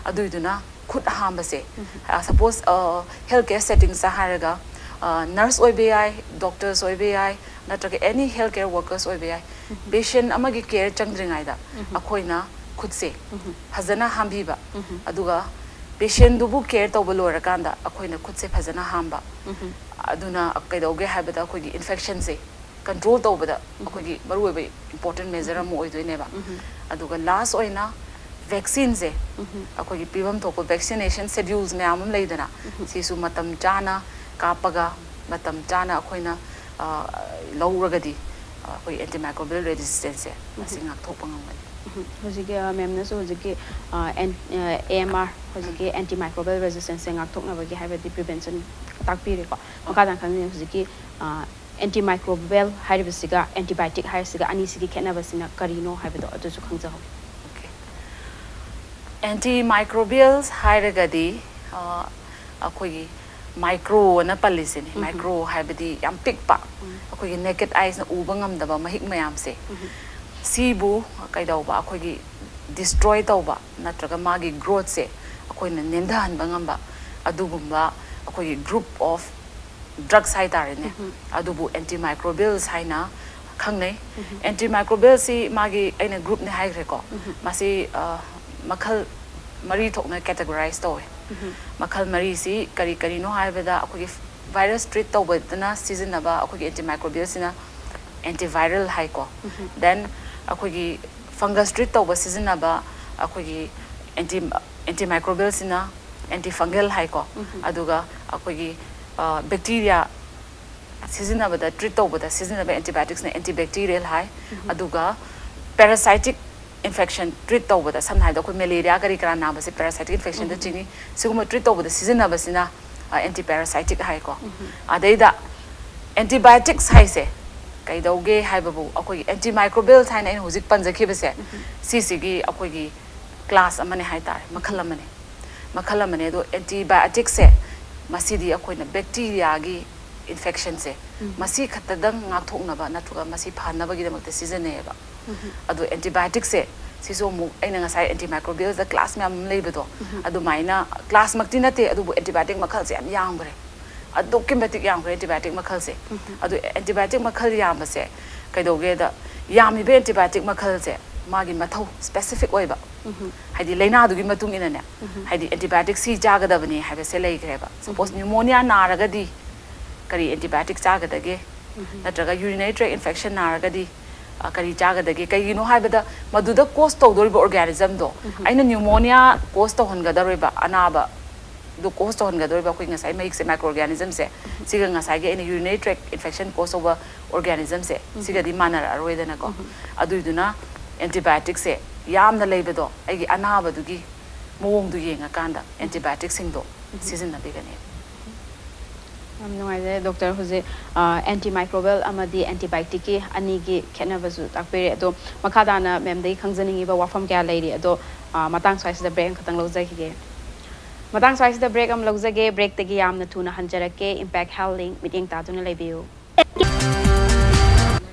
ꯑꯗꯨꯏꯗꯨꯅ ꯈꯨꯠ ꯍꯥꯝꯕꯁꯦ, ꯁꯄꯣꯁ ꯍꯦꯜꯊ ꯀꯦꯌꯔ ꯁꯦꯇꯤꯡꯁꯇ ꯍꯥꯏꯔꯒ ꯅꯔꯁ ꯑꯣꯏꯕ ꯌꯥꯏ, ꯗꯣꯛꯇꯔꯁ ꯑꯣꯏꯕ ꯌꯥꯏ, ꯅꯠꯇ꯭ꯔꯒ ꯑꯦꯅꯤ ꯍꯦꯜꯊ ꯀꯦꯌꯔ ꯋꯥꯔꯀꯔꯁ ꯑꯣꯏꯕ ꯌꯥꯏ꯫ ꯄꯦꯁꯦꯟ ꯑꯃꯒꯤ ꯀꯦꯌꯔ ꯆꯪꯗ꯭ꯔꯤꯉꯩꯗ ꯑꯩꯈꯣꯏꯅ ꯈꯨꯠꯁꯦ ꯐꯖꯅ ꯍꯥꯝꯕꯤꯕ, ꯑꯗꯨꯒ ꯄꯦꯁꯦꯟꯗꯨꯕꯨ ꯀꯦꯌꯔ ꯇꯧꯕ ꯂꯣꯏꯔꯀꯥꯟꯗ ꯑꯩꯈꯣꯏꯅ ꯈꯨꯠꯁꯦ ꯐꯖꯅ ꯍꯥꯝꯕ꯫ ꯑꯗꯨꯅ ꯀꯩꯗꯧꯒꯦ ꯍꯥꯏꯕꯗ ꯑꯩꯈꯣꯏꯒꯤ ꯏꯟꯐꯦꯛꯁꯟꯁꯦ ꯀꯟꯇ꯭ꯔꯣꯜ ꯇꯧꯕꯗ ꯑꯩꯈꯣꯏꯒꯤ ꯃꯔꯨꯑꯣꯏꯕ ꯏꯝꯄꯣꯔꯇꯦꯟ ꯃꯦꯖꯔ ꯑꯃ ꯑꯣꯏꯗꯣꯏꯅꯦꯕ꯫ ꯑꯗꯨꯒ ꯂꯥꯁ ꯑꯣꯏꯅ ꯚꯦꯛꯁꯤꯟꯁꯦ, ꯑꯩꯈꯣꯏꯒꯤ ꯄꯤꯐꯝ ꯊꯣꯛꯄ ꯚꯦꯛꯁꯤꯅꯦꯁꯟ ꯁꯦꯗ꯭ꯌꯨꯜꯁ ꯃꯌꯥꯝ ꯑꯃ ꯂꯩꯗꯅ, ꯁꯤꯁꯨ ꯃꯇꯝ ꯆꯥꯅ ꯀꯥꯞꯄꯒ ꯃꯇꯝ ꯆꯥꯅ ꯑꯩꯈꯣꯏꯅ ꯂꯧꯔꯒꯗꯤ ꯑꯩꯈꯣꯏ ꯑꯦꯟꯇꯤꯃꯥꯏꯀ꯭ꯔꯣꯕꯤꯌꯦꯜ ꯔꯦꯖꯤꯁꯇꯦꯟꯁꯁꯦ ꯃꯁꯤ ꯉꯥꯛꯊꯣꯛꯄ ꯉꯝꯒꯅꯤ꯫ ꯍꯧꯖꯤꯛꯀꯤ ꯃꯦꯝꯅꯁꯨ ꯍꯧꯖꯤꯛꯀꯤ ꯑꯦ ꯑꯦꯝ ꯑꯥꯔ, ꯍꯧꯖꯤꯛꯀꯤ ꯑꯦꯟꯇꯤꯃꯥꯏꯀ꯭ꯔꯣꯕꯤꯌꯦꯜ ꯔꯦꯖꯤꯁꯇꯦꯟꯁꯁꯦ ꯉꯥꯛꯊꯣꯛꯅꯕꯒꯤ ꯍꯥꯏꯕꯗꯤ ꯄ꯭ꯔꯤꯚꯦꯟꯁꯟ ꯇꯥꯛꯄꯤꯔꯦꯀꯣ꯫ ꯃꯈꯥ ꯇꯥꯅ ꯈꯪꯅꯤꯡꯉꯤ ꯍꯧꯖꯤꯛꯀꯤ ꯑꯦꯟꯇꯤꯃꯥꯏꯀ꯭ꯔꯣꯕꯤꯌꯦꯜ ꯍꯥꯏꯔꯤꯕꯁꯤꯒ ꯑꯦꯟꯇꯤꯕꯥꯏꯑꯣꯇꯤꯛ ꯍꯥꯏꯔꯤꯁꯤꯒ ꯑꯅꯤꯁꯤꯒꯤ ꯈꯦꯠꯅꯕꯁꯤꯅ ꯀꯔꯤꯅꯣ ꯍꯥꯏꯕꯗꯣ ꯑꯗꯨꯁꯨ ꯈꯪꯖꯍꯧꯒꯦ꯫ ꯑꯦꯟꯇꯤꯃꯥꯏꯀ꯭ꯔꯣꯕꯤꯌꯦꯜꯁ ꯍꯥꯏꯔꯒꯗꯤ ꯑꯩꯈꯣꯏꯒꯤ ꯃꯥꯏꯀ꯭ꯔꯣ ꯑꯅ ꯄꯜꯂꯤꯁꯤꯅꯦ꯫ ꯃꯥꯏꯀ꯭ꯔꯣ ꯍꯥꯏꯕꯗꯤ ꯌꯥꯝ ꯄꯤꯛꯄ, ꯑꯩꯈꯣꯏꯒꯤ ꯅꯦꯀꯦꯠ ꯑꯥꯏꯁꯅ ꯎꯕ ꯉꯝꯗꯕ ꯃꯍꯤꯛ ꯃꯌꯥꯝꯁꯦ꯫ ꯁꯤꯕꯨ ꯀꯩꯗꯧꯕ, ꯑꯩꯈꯣꯏꯒꯤ ꯗꯤꯁꯇ꯭ꯔꯣꯏ ꯇꯧꯕ ꯅꯠꯇ꯭ꯔꯒ ꯃꯥꯒꯤ ꯒ꯭ꯔꯣꯠꯁꯦ ꯑꯩꯈꯣꯏꯅ ꯅꯦꯝꯊꯍꯟꯕ ꯉꯝꯕ ꯑꯗꯨꯒꯨꯝꯕ ꯑꯩꯈꯣꯏꯒꯤ ꯒ꯭ꯔꯨꯞ ꯑꯣꯐ ꯗ꯭ꯔꯛꯁ ꯍꯥꯏꯇꯥꯔꯦꯅꯦ꯫ ꯑꯗꯨꯕꯨ ꯑꯦꯟꯇꯤꯃꯥꯏꯀ꯭ꯔꯣꯕꯤꯌꯦꯜꯁ ꯍꯥꯏꯅ ꯈꯪꯅꯩ꯫ ꯑꯦꯟꯇꯤꯃꯥꯏꯀ꯭ꯔꯣꯕꯤꯌꯦꯜꯁꯤ ꯃꯥꯒꯤ ꯑꯩꯅ ꯒ꯭ꯔꯨꯞꯅꯦ ꯍꯥꯏꯈ꯭ꯔꯦꯀꯣ꯫ ꯃꯁꯤ ꯃꯈꯜ ꯃꯔꯤ ꯊꯣꯛꯅ ꯀꯦꯇꯒꯣꯔꯥꯏꯁ ꯇꯧꯋꯦ꯫ ꯃꯈꯜ ꯃꯔꯤꯁꯤ ꯀꯔꯤ ꯀꯔꯤꯅꯣ ꯍꯥꯏꯕꯗ ꯑꯩꯈꯣꯏꯒꯤ ꯚꯥꯏꯔꯁ ꯇ꯭ꯔꯤꯠ ꯇꯧꯕꯗꯅ ꯁꯤꯖꯤꯟꯅꯕ ꯑꯩꯈꯣꯏꯒꯤ ꯑꯦꯟꯇꯤꯃꯥꯏꯀ꯭ꯔꯣꯕꯤꯌꯦꯜꯁꯤꯅ ꯑꯦꯟꯇꯤꯚꯥꯏꯔꯦꯜ ꯍꯥꯏꯀꯣ꯫ ꯗꯦꯟ ꯑꯩꯈꯣꯏꯒꯤ ꯐꯪꯒꯁ ꯇ꯭ꯔꯤꯠ ꯇꯧꯕ ꯁꯤꯖꯤꯟꯅꯕ ꯑꯩꯈꯣꯏꯒꯤ ꯑꯦꯟꯇꯤ ꯑꯦꯟꯇꯤꯃꯥꯏꯀ꯭ꯔꯣꯕꯤꯌꯦꯜꯁꯤꯅ ꯑꯦꯟꯇꯤꯐꯪꯒꯦꯜ ꯍꯥꯏꯀꯣ꯫ ꯑꯗꯨꯒ ꯑꯩꯈꯣꯏꯒꯤ ꯕꯦꯛꯇꯤꯔꯤꯌꯥ ꯁꯤꯖꯤꯟꯅꯕꯗ, ꯇ꯭ꯔꯤꯠ ꯇꯧꯕꯗ ꯁꯤꯖꯤꯟꯅꯕ ꯑꯦꯟꯇꯤꯕꯥꯏꯑꯣꯇꯤꯛꯁꯅ ꯑꯦꯟꯇꯤꯕꯦꯛꯇꯤꯔꯤꯌꯦꯜ ꯍꯥꯏ꯫ ꯑꯗꯨꯒ ꯄꯦꯔꯥꯁꯥꯏꯇꯤꯛ ꯏꯟꯐꯦꯛꯁꯟ ꯇ꯭ꯔꯤꯠ ꯇꯧꯕꯗ, ꯁꯝꯅ ꯍꯥꯏꯔꯕꯗ ꯑꯩꯈꯣꯏ ꯃꯦꯂꯦꯔꯤꯌꯥ ꯀꯔꯤ ꯀꯔꯥ ꯅꯥꯕꯁꯦ ꯄꯦꯔꯥꯁꯥꯏꯇꯤꯛ ꯏꯟꯐꯦꯛꯁꯟꯗ ꯆꯤꯡꯏ꯫ ꯁꯤꯒꯨꯝꯕ ꯇ꯭ꯔꯤꯠ ꯇꯧꯕꯗ ꯁꯤꯖꯤꯟꯅꯕꯁꯤꯅ ꯑꯦꯟꯇꯤꯄꯦꯔꯥꯁꯥꯏꯇꯤꯛ ꯍꯥꯏꯀꯣ꯫ ꯑꯗꯩꯗ ꯑꯦꯟꯇꯤꯕꯥꯏꯑꯣꯇꯤꯛꯁ ꯍꯥꯏꯁꯦ ꯀꯩꯗꯧꯒꯦ ꯍꯥꯏꯕꯕꯨ ꯑꯩꯈꯣꯏꯒꯤ ꯑꯦꯟꯇꯤꯃꯥꯏꯀ꯭ꯔꯣꯕꯤꯌꯦꯜꯁ ꯍꯥꯏꯅ ꯑꯩꯅ ꯍꯧꯖꯤꯛ ꯄꯟꯖꯈꯤꯕꯁꯦ, ꯁꯤꯁꯤꯒꯤ ꯑꯩꯈꯣꯏꯒꯤ ꯀ꯭ꯂꯥꯁ ꯑꯃꯅꯦ ꯍꯥꯏꯇꯥꯔꯦ, ꯃꯈꯜ ꯑꯃꯅꯦ꯫ ꯃꯈꯜ ꯑꯃꯅꯦ꯫ ꯑꯗꯣ ꯑꯦꯟꯇꯤꯕꯥꯏꯑꯣꯇꯤꯛꯁꯦ ꯃꯁꯤꯗꯤ ꯑꯩꯈꯣꯏꯅ ꯕꯦꯛꯇꯤꯔꯤꯌꯥꯒꯤ ꯏꯟꯐꯦꯛꯁꯟꯁꯦ ꯃꯁꯤ ꯈꯛꯇꯗꯪ ꯉꯥꯛꯊꯣꯛꯅꯕ ꯅꯠꯇ꯭ꯔꯒ ꯃꯁꯤ ꯐꯍꯟꯅꯕꯒꯤꯗꯃꯛꯇ ꯁꯤꯖꯤꯟꯅꯩꯌꯦꯕ꯫ ꯑꯗꯣ ꯑꯦꯟꯇꯤꯕꯥꯏꯑꯣꯇꯤꯛꯁꯦ ꯁꯤꯁꯨ ꯑꯃꯨꯛ ꯑꯩꯅ ꯉꯁꯥꯏ ꯑꯦꯟꯇꯤꯃꯥꯏꯀ꯭ꯔꯣꯕꯤꯌꯦꯜꯗ ꯀ꯭ꯂꯥꯁ ꯃꯌꯥꯝ ꯑꯃ ꯂꯩꯕꯗꯣ, ꯑꯗꯨꯃꯥꯏꯅ ꯀ꯭ꯂꯥꯁꯃꯛꯇꯤ ꯅꯠꯇꯦ, ꯑꯗꯨꯕꯨ ꯑꯦꯟꯇꯤꯕꯥꯏꯑꯣꯇꯤꯛ ꯃꯈꯜꯁꯦ ꯌꯥꯝ ꯌꯥꯝꯈ꯭ꯔꯦ, ꯑꯗꯨꯛꯀꯤ ꯃꯇꯤꯛ ꯌꯥꯝꯈ꯭ꯔꯦ ꯑꯦꯟꯇꯤꯕꯥꯏꯑꯣꯇꯤꯛ ꯃꯈꯜꯁꯦ꯫ ꯑꯗꯨ ꯑꯦꯟꯇꯤꯕꯥꯏꯑꯣꯇꯤꯛ ꯃꯈꯜ ꯌꯥꯝꯕꯁꯦ ꯀꯩꯗꯧꯒꯦꯗ, ꯌꯥꯝꯃꯤꯕ ꯑꯦꯟꯇꯤꯕꯥꯏꯑꯣꯇꯤꯛ ꯃꯈꯜꯁꯦ ꯃꯥꯒꯤ ꯃꯊꯧ ꯁ꯭ꯄꯦꯁꯤꯐꯤꯛ ꯑꯣꯏꯕ, ꯍꯥꯏꯗꯤ ꯂꯥꯏꯅꯥꯗꯨꯒꯤ ꯃꯇꯨꯡ ꯏꯟꯅꯅꯦ, ꯍꯥꯏꯗꯤ ꯑꯦꯟꯇꯤꯕꯥꯏꯑꯣꯇꯤꯛ ꯁꯤ ꯆꯥꯒꯗꯕꯅꯤ ꯍꯥꯏꯕꯁꯦ ꯂꯩꯈ꯭ꯔꯦꯕ꯫ ꯁꯄꯣꯁ ꯅ꯭ꯌꯨꯃꯣꯅꯤꯌꯥ ꯅꯥꯔꯒꯗꯤ ꯀꯔꯤ ꯑꯦꯟꯇꯤꯕꯥꯏꯑꯣꯇꯤꯛ ꯆꯥꯒꯗꯒꯦ, ꯅꯠꯇ꯭ꯔꯒ ꯌꯨꯔꯤꯅꯔꯤ ꯇ꯭ꯔꯦꯛ ꯏꯟꯐꯦꯛꯁꯟ ꯅꯥꯔꯒꯗꯤ ꯑ, ꯀꯔꯤ ꯆꯥꯒꯗꯒꯦ? ꯀꯩꯒꯤꯅꯣ ꯍꯥꯏꯕꯗ ꯃꯗꯨꯗ ꯀꯣꯁ ꯇꯧꯗꯣꯔꯤꯕ ꯑꯣꯔꯒꯥꯅꯤꯖꯝꯗꯣ, ꯑꯩꯅ ꯅ꯭ꯌꯨꯃꯣꯅꯤꯌꯥ ꯀꯣꯁ ꯇꯧꯍꯟꯒꯗꯧꯔꯤꯕ ꯑꯅꯥꯕ ꯑꯗꯨ ꯀꯣꯁ ꯇꯧꯍꯟꯒꯗꯧꯔꯤꯕ ꯑꯩꯈꯣꯏ ꯉꯁꯥꯏ ꯃꯍꯤꯛꯁꯦ, ꯃꯥꯏꯀ꯭ꯔꯣ ꯑꯣꯔꯒꯥꯅꯤꯖꯝꯁꯦ, ꯁꯤꯒ ꯉꯁꯥꯏꯒꯤ ꯑꯩꯅ ꯌꯨꯔꯤꯅꯔꯤ ꯇ꯭ꯔꯦꯛ ꯏꯟꯐꯦꯛꯁꯟ ꯀꯣꯁ ꯇꯧꯕ ꯑꯣꯔꯒꯥꯅꯤꯖꯝꯁꯦ, ꯁꯤꯒꯗꯤ ꯃꯥꯟꯅꯔꯛꯑꯔꯣꯏꯗꯅꯀꯣ꯫ ꯑꯗꯨꯏꯗꯨꯅ ꯑꯦꯟꯇꯤꯕꯥꯏꯑꯣꯇꯤꯛꯁꯦ ꯌꯥꯝꯅ ꯂꯩꯕꯗꯣ ꯑꯩꯒꯤ ꯑꯅꯥꯕꯗꯨꯒꯤ ꯃꯑꯣꯡꯗꯨ ꯌꯦꯡꯉꯀꯥꯟꯗ ꯑꯦꯟꯇꯤꯕꯥꯏꯑꯣꯇꯤꯛꯁꯤꯡꯗꯣ ꯁꯤꯖꯤꯟꯅꯕꯤꯒꯅꯤ꯫ ꯌꯥꯝ ꯅꯨꯡꯉꯥꯏꯖꯔꯦ ꯗꯣꯛꯇꯔ꯫ ꯍꯧꯖꯤꯛ ꯑꯦꯟꯇꯤꯃꯥꯏꯀ꯭ꯔꯣꯕꯤꯌꯦꯜ ꯑꯃꯗꯤ ꯑꯦꯟꯇꯤꯕꯥꯏꯑꯣꯇꯤꯛꯀꯤ ꯑꯅꯤꯒꯤ ꯈꯦꯠꯅꯕꯁꯨ ꯇꯥꯛꯄꯤꯔꯦ꯫ ꯑꯗꯣ ꯃꯈꯥ ꯇꯥꯅ ꯃꯦꯝꯗꯒꯤ ꯈꯪꯖꯅꯤꯡꯉꯤꯕ ꯋꯥꯐꯝ ꯀꯌꯥ ꯂꯩꯔꯤ꯫ ꯑꯗꯣ ꯑ, ꯃꯇꯥꯡ ꯁ꯭ꯋꯥꯏꯁꯤꯗ ꯕ꯭ꯔꯦꯛ ꯑꯃꯈꯛꯇꯪ ꯂꯧꯖꯈꯤꯒꯦ꯫ ꯃꯇꯥꯡ ꯁ꯭ꯋꯥꯏꯁꯤꯗ ꯕ꯭ꯔꯦꯛ ꯑꯃ ꯂꯧꯖꯒꯦ꯫ ꯕ꯭ꯔꯦꯛꯇꯒꯤ ꯌꯥꯝꯅ ꯊꯨꯅ ꯍꯟꯖꯔꯛꯀꯦ꯫ ꯏꯝꯄꯦꯛ ꯍꯦꯜꯊ ꯂꯤꯡ ꯃꯤꯠꯌꯦꯡ ꯇꯥꯗꯨꯅ ꯂꯩꯕꯤꯌꯨ꯫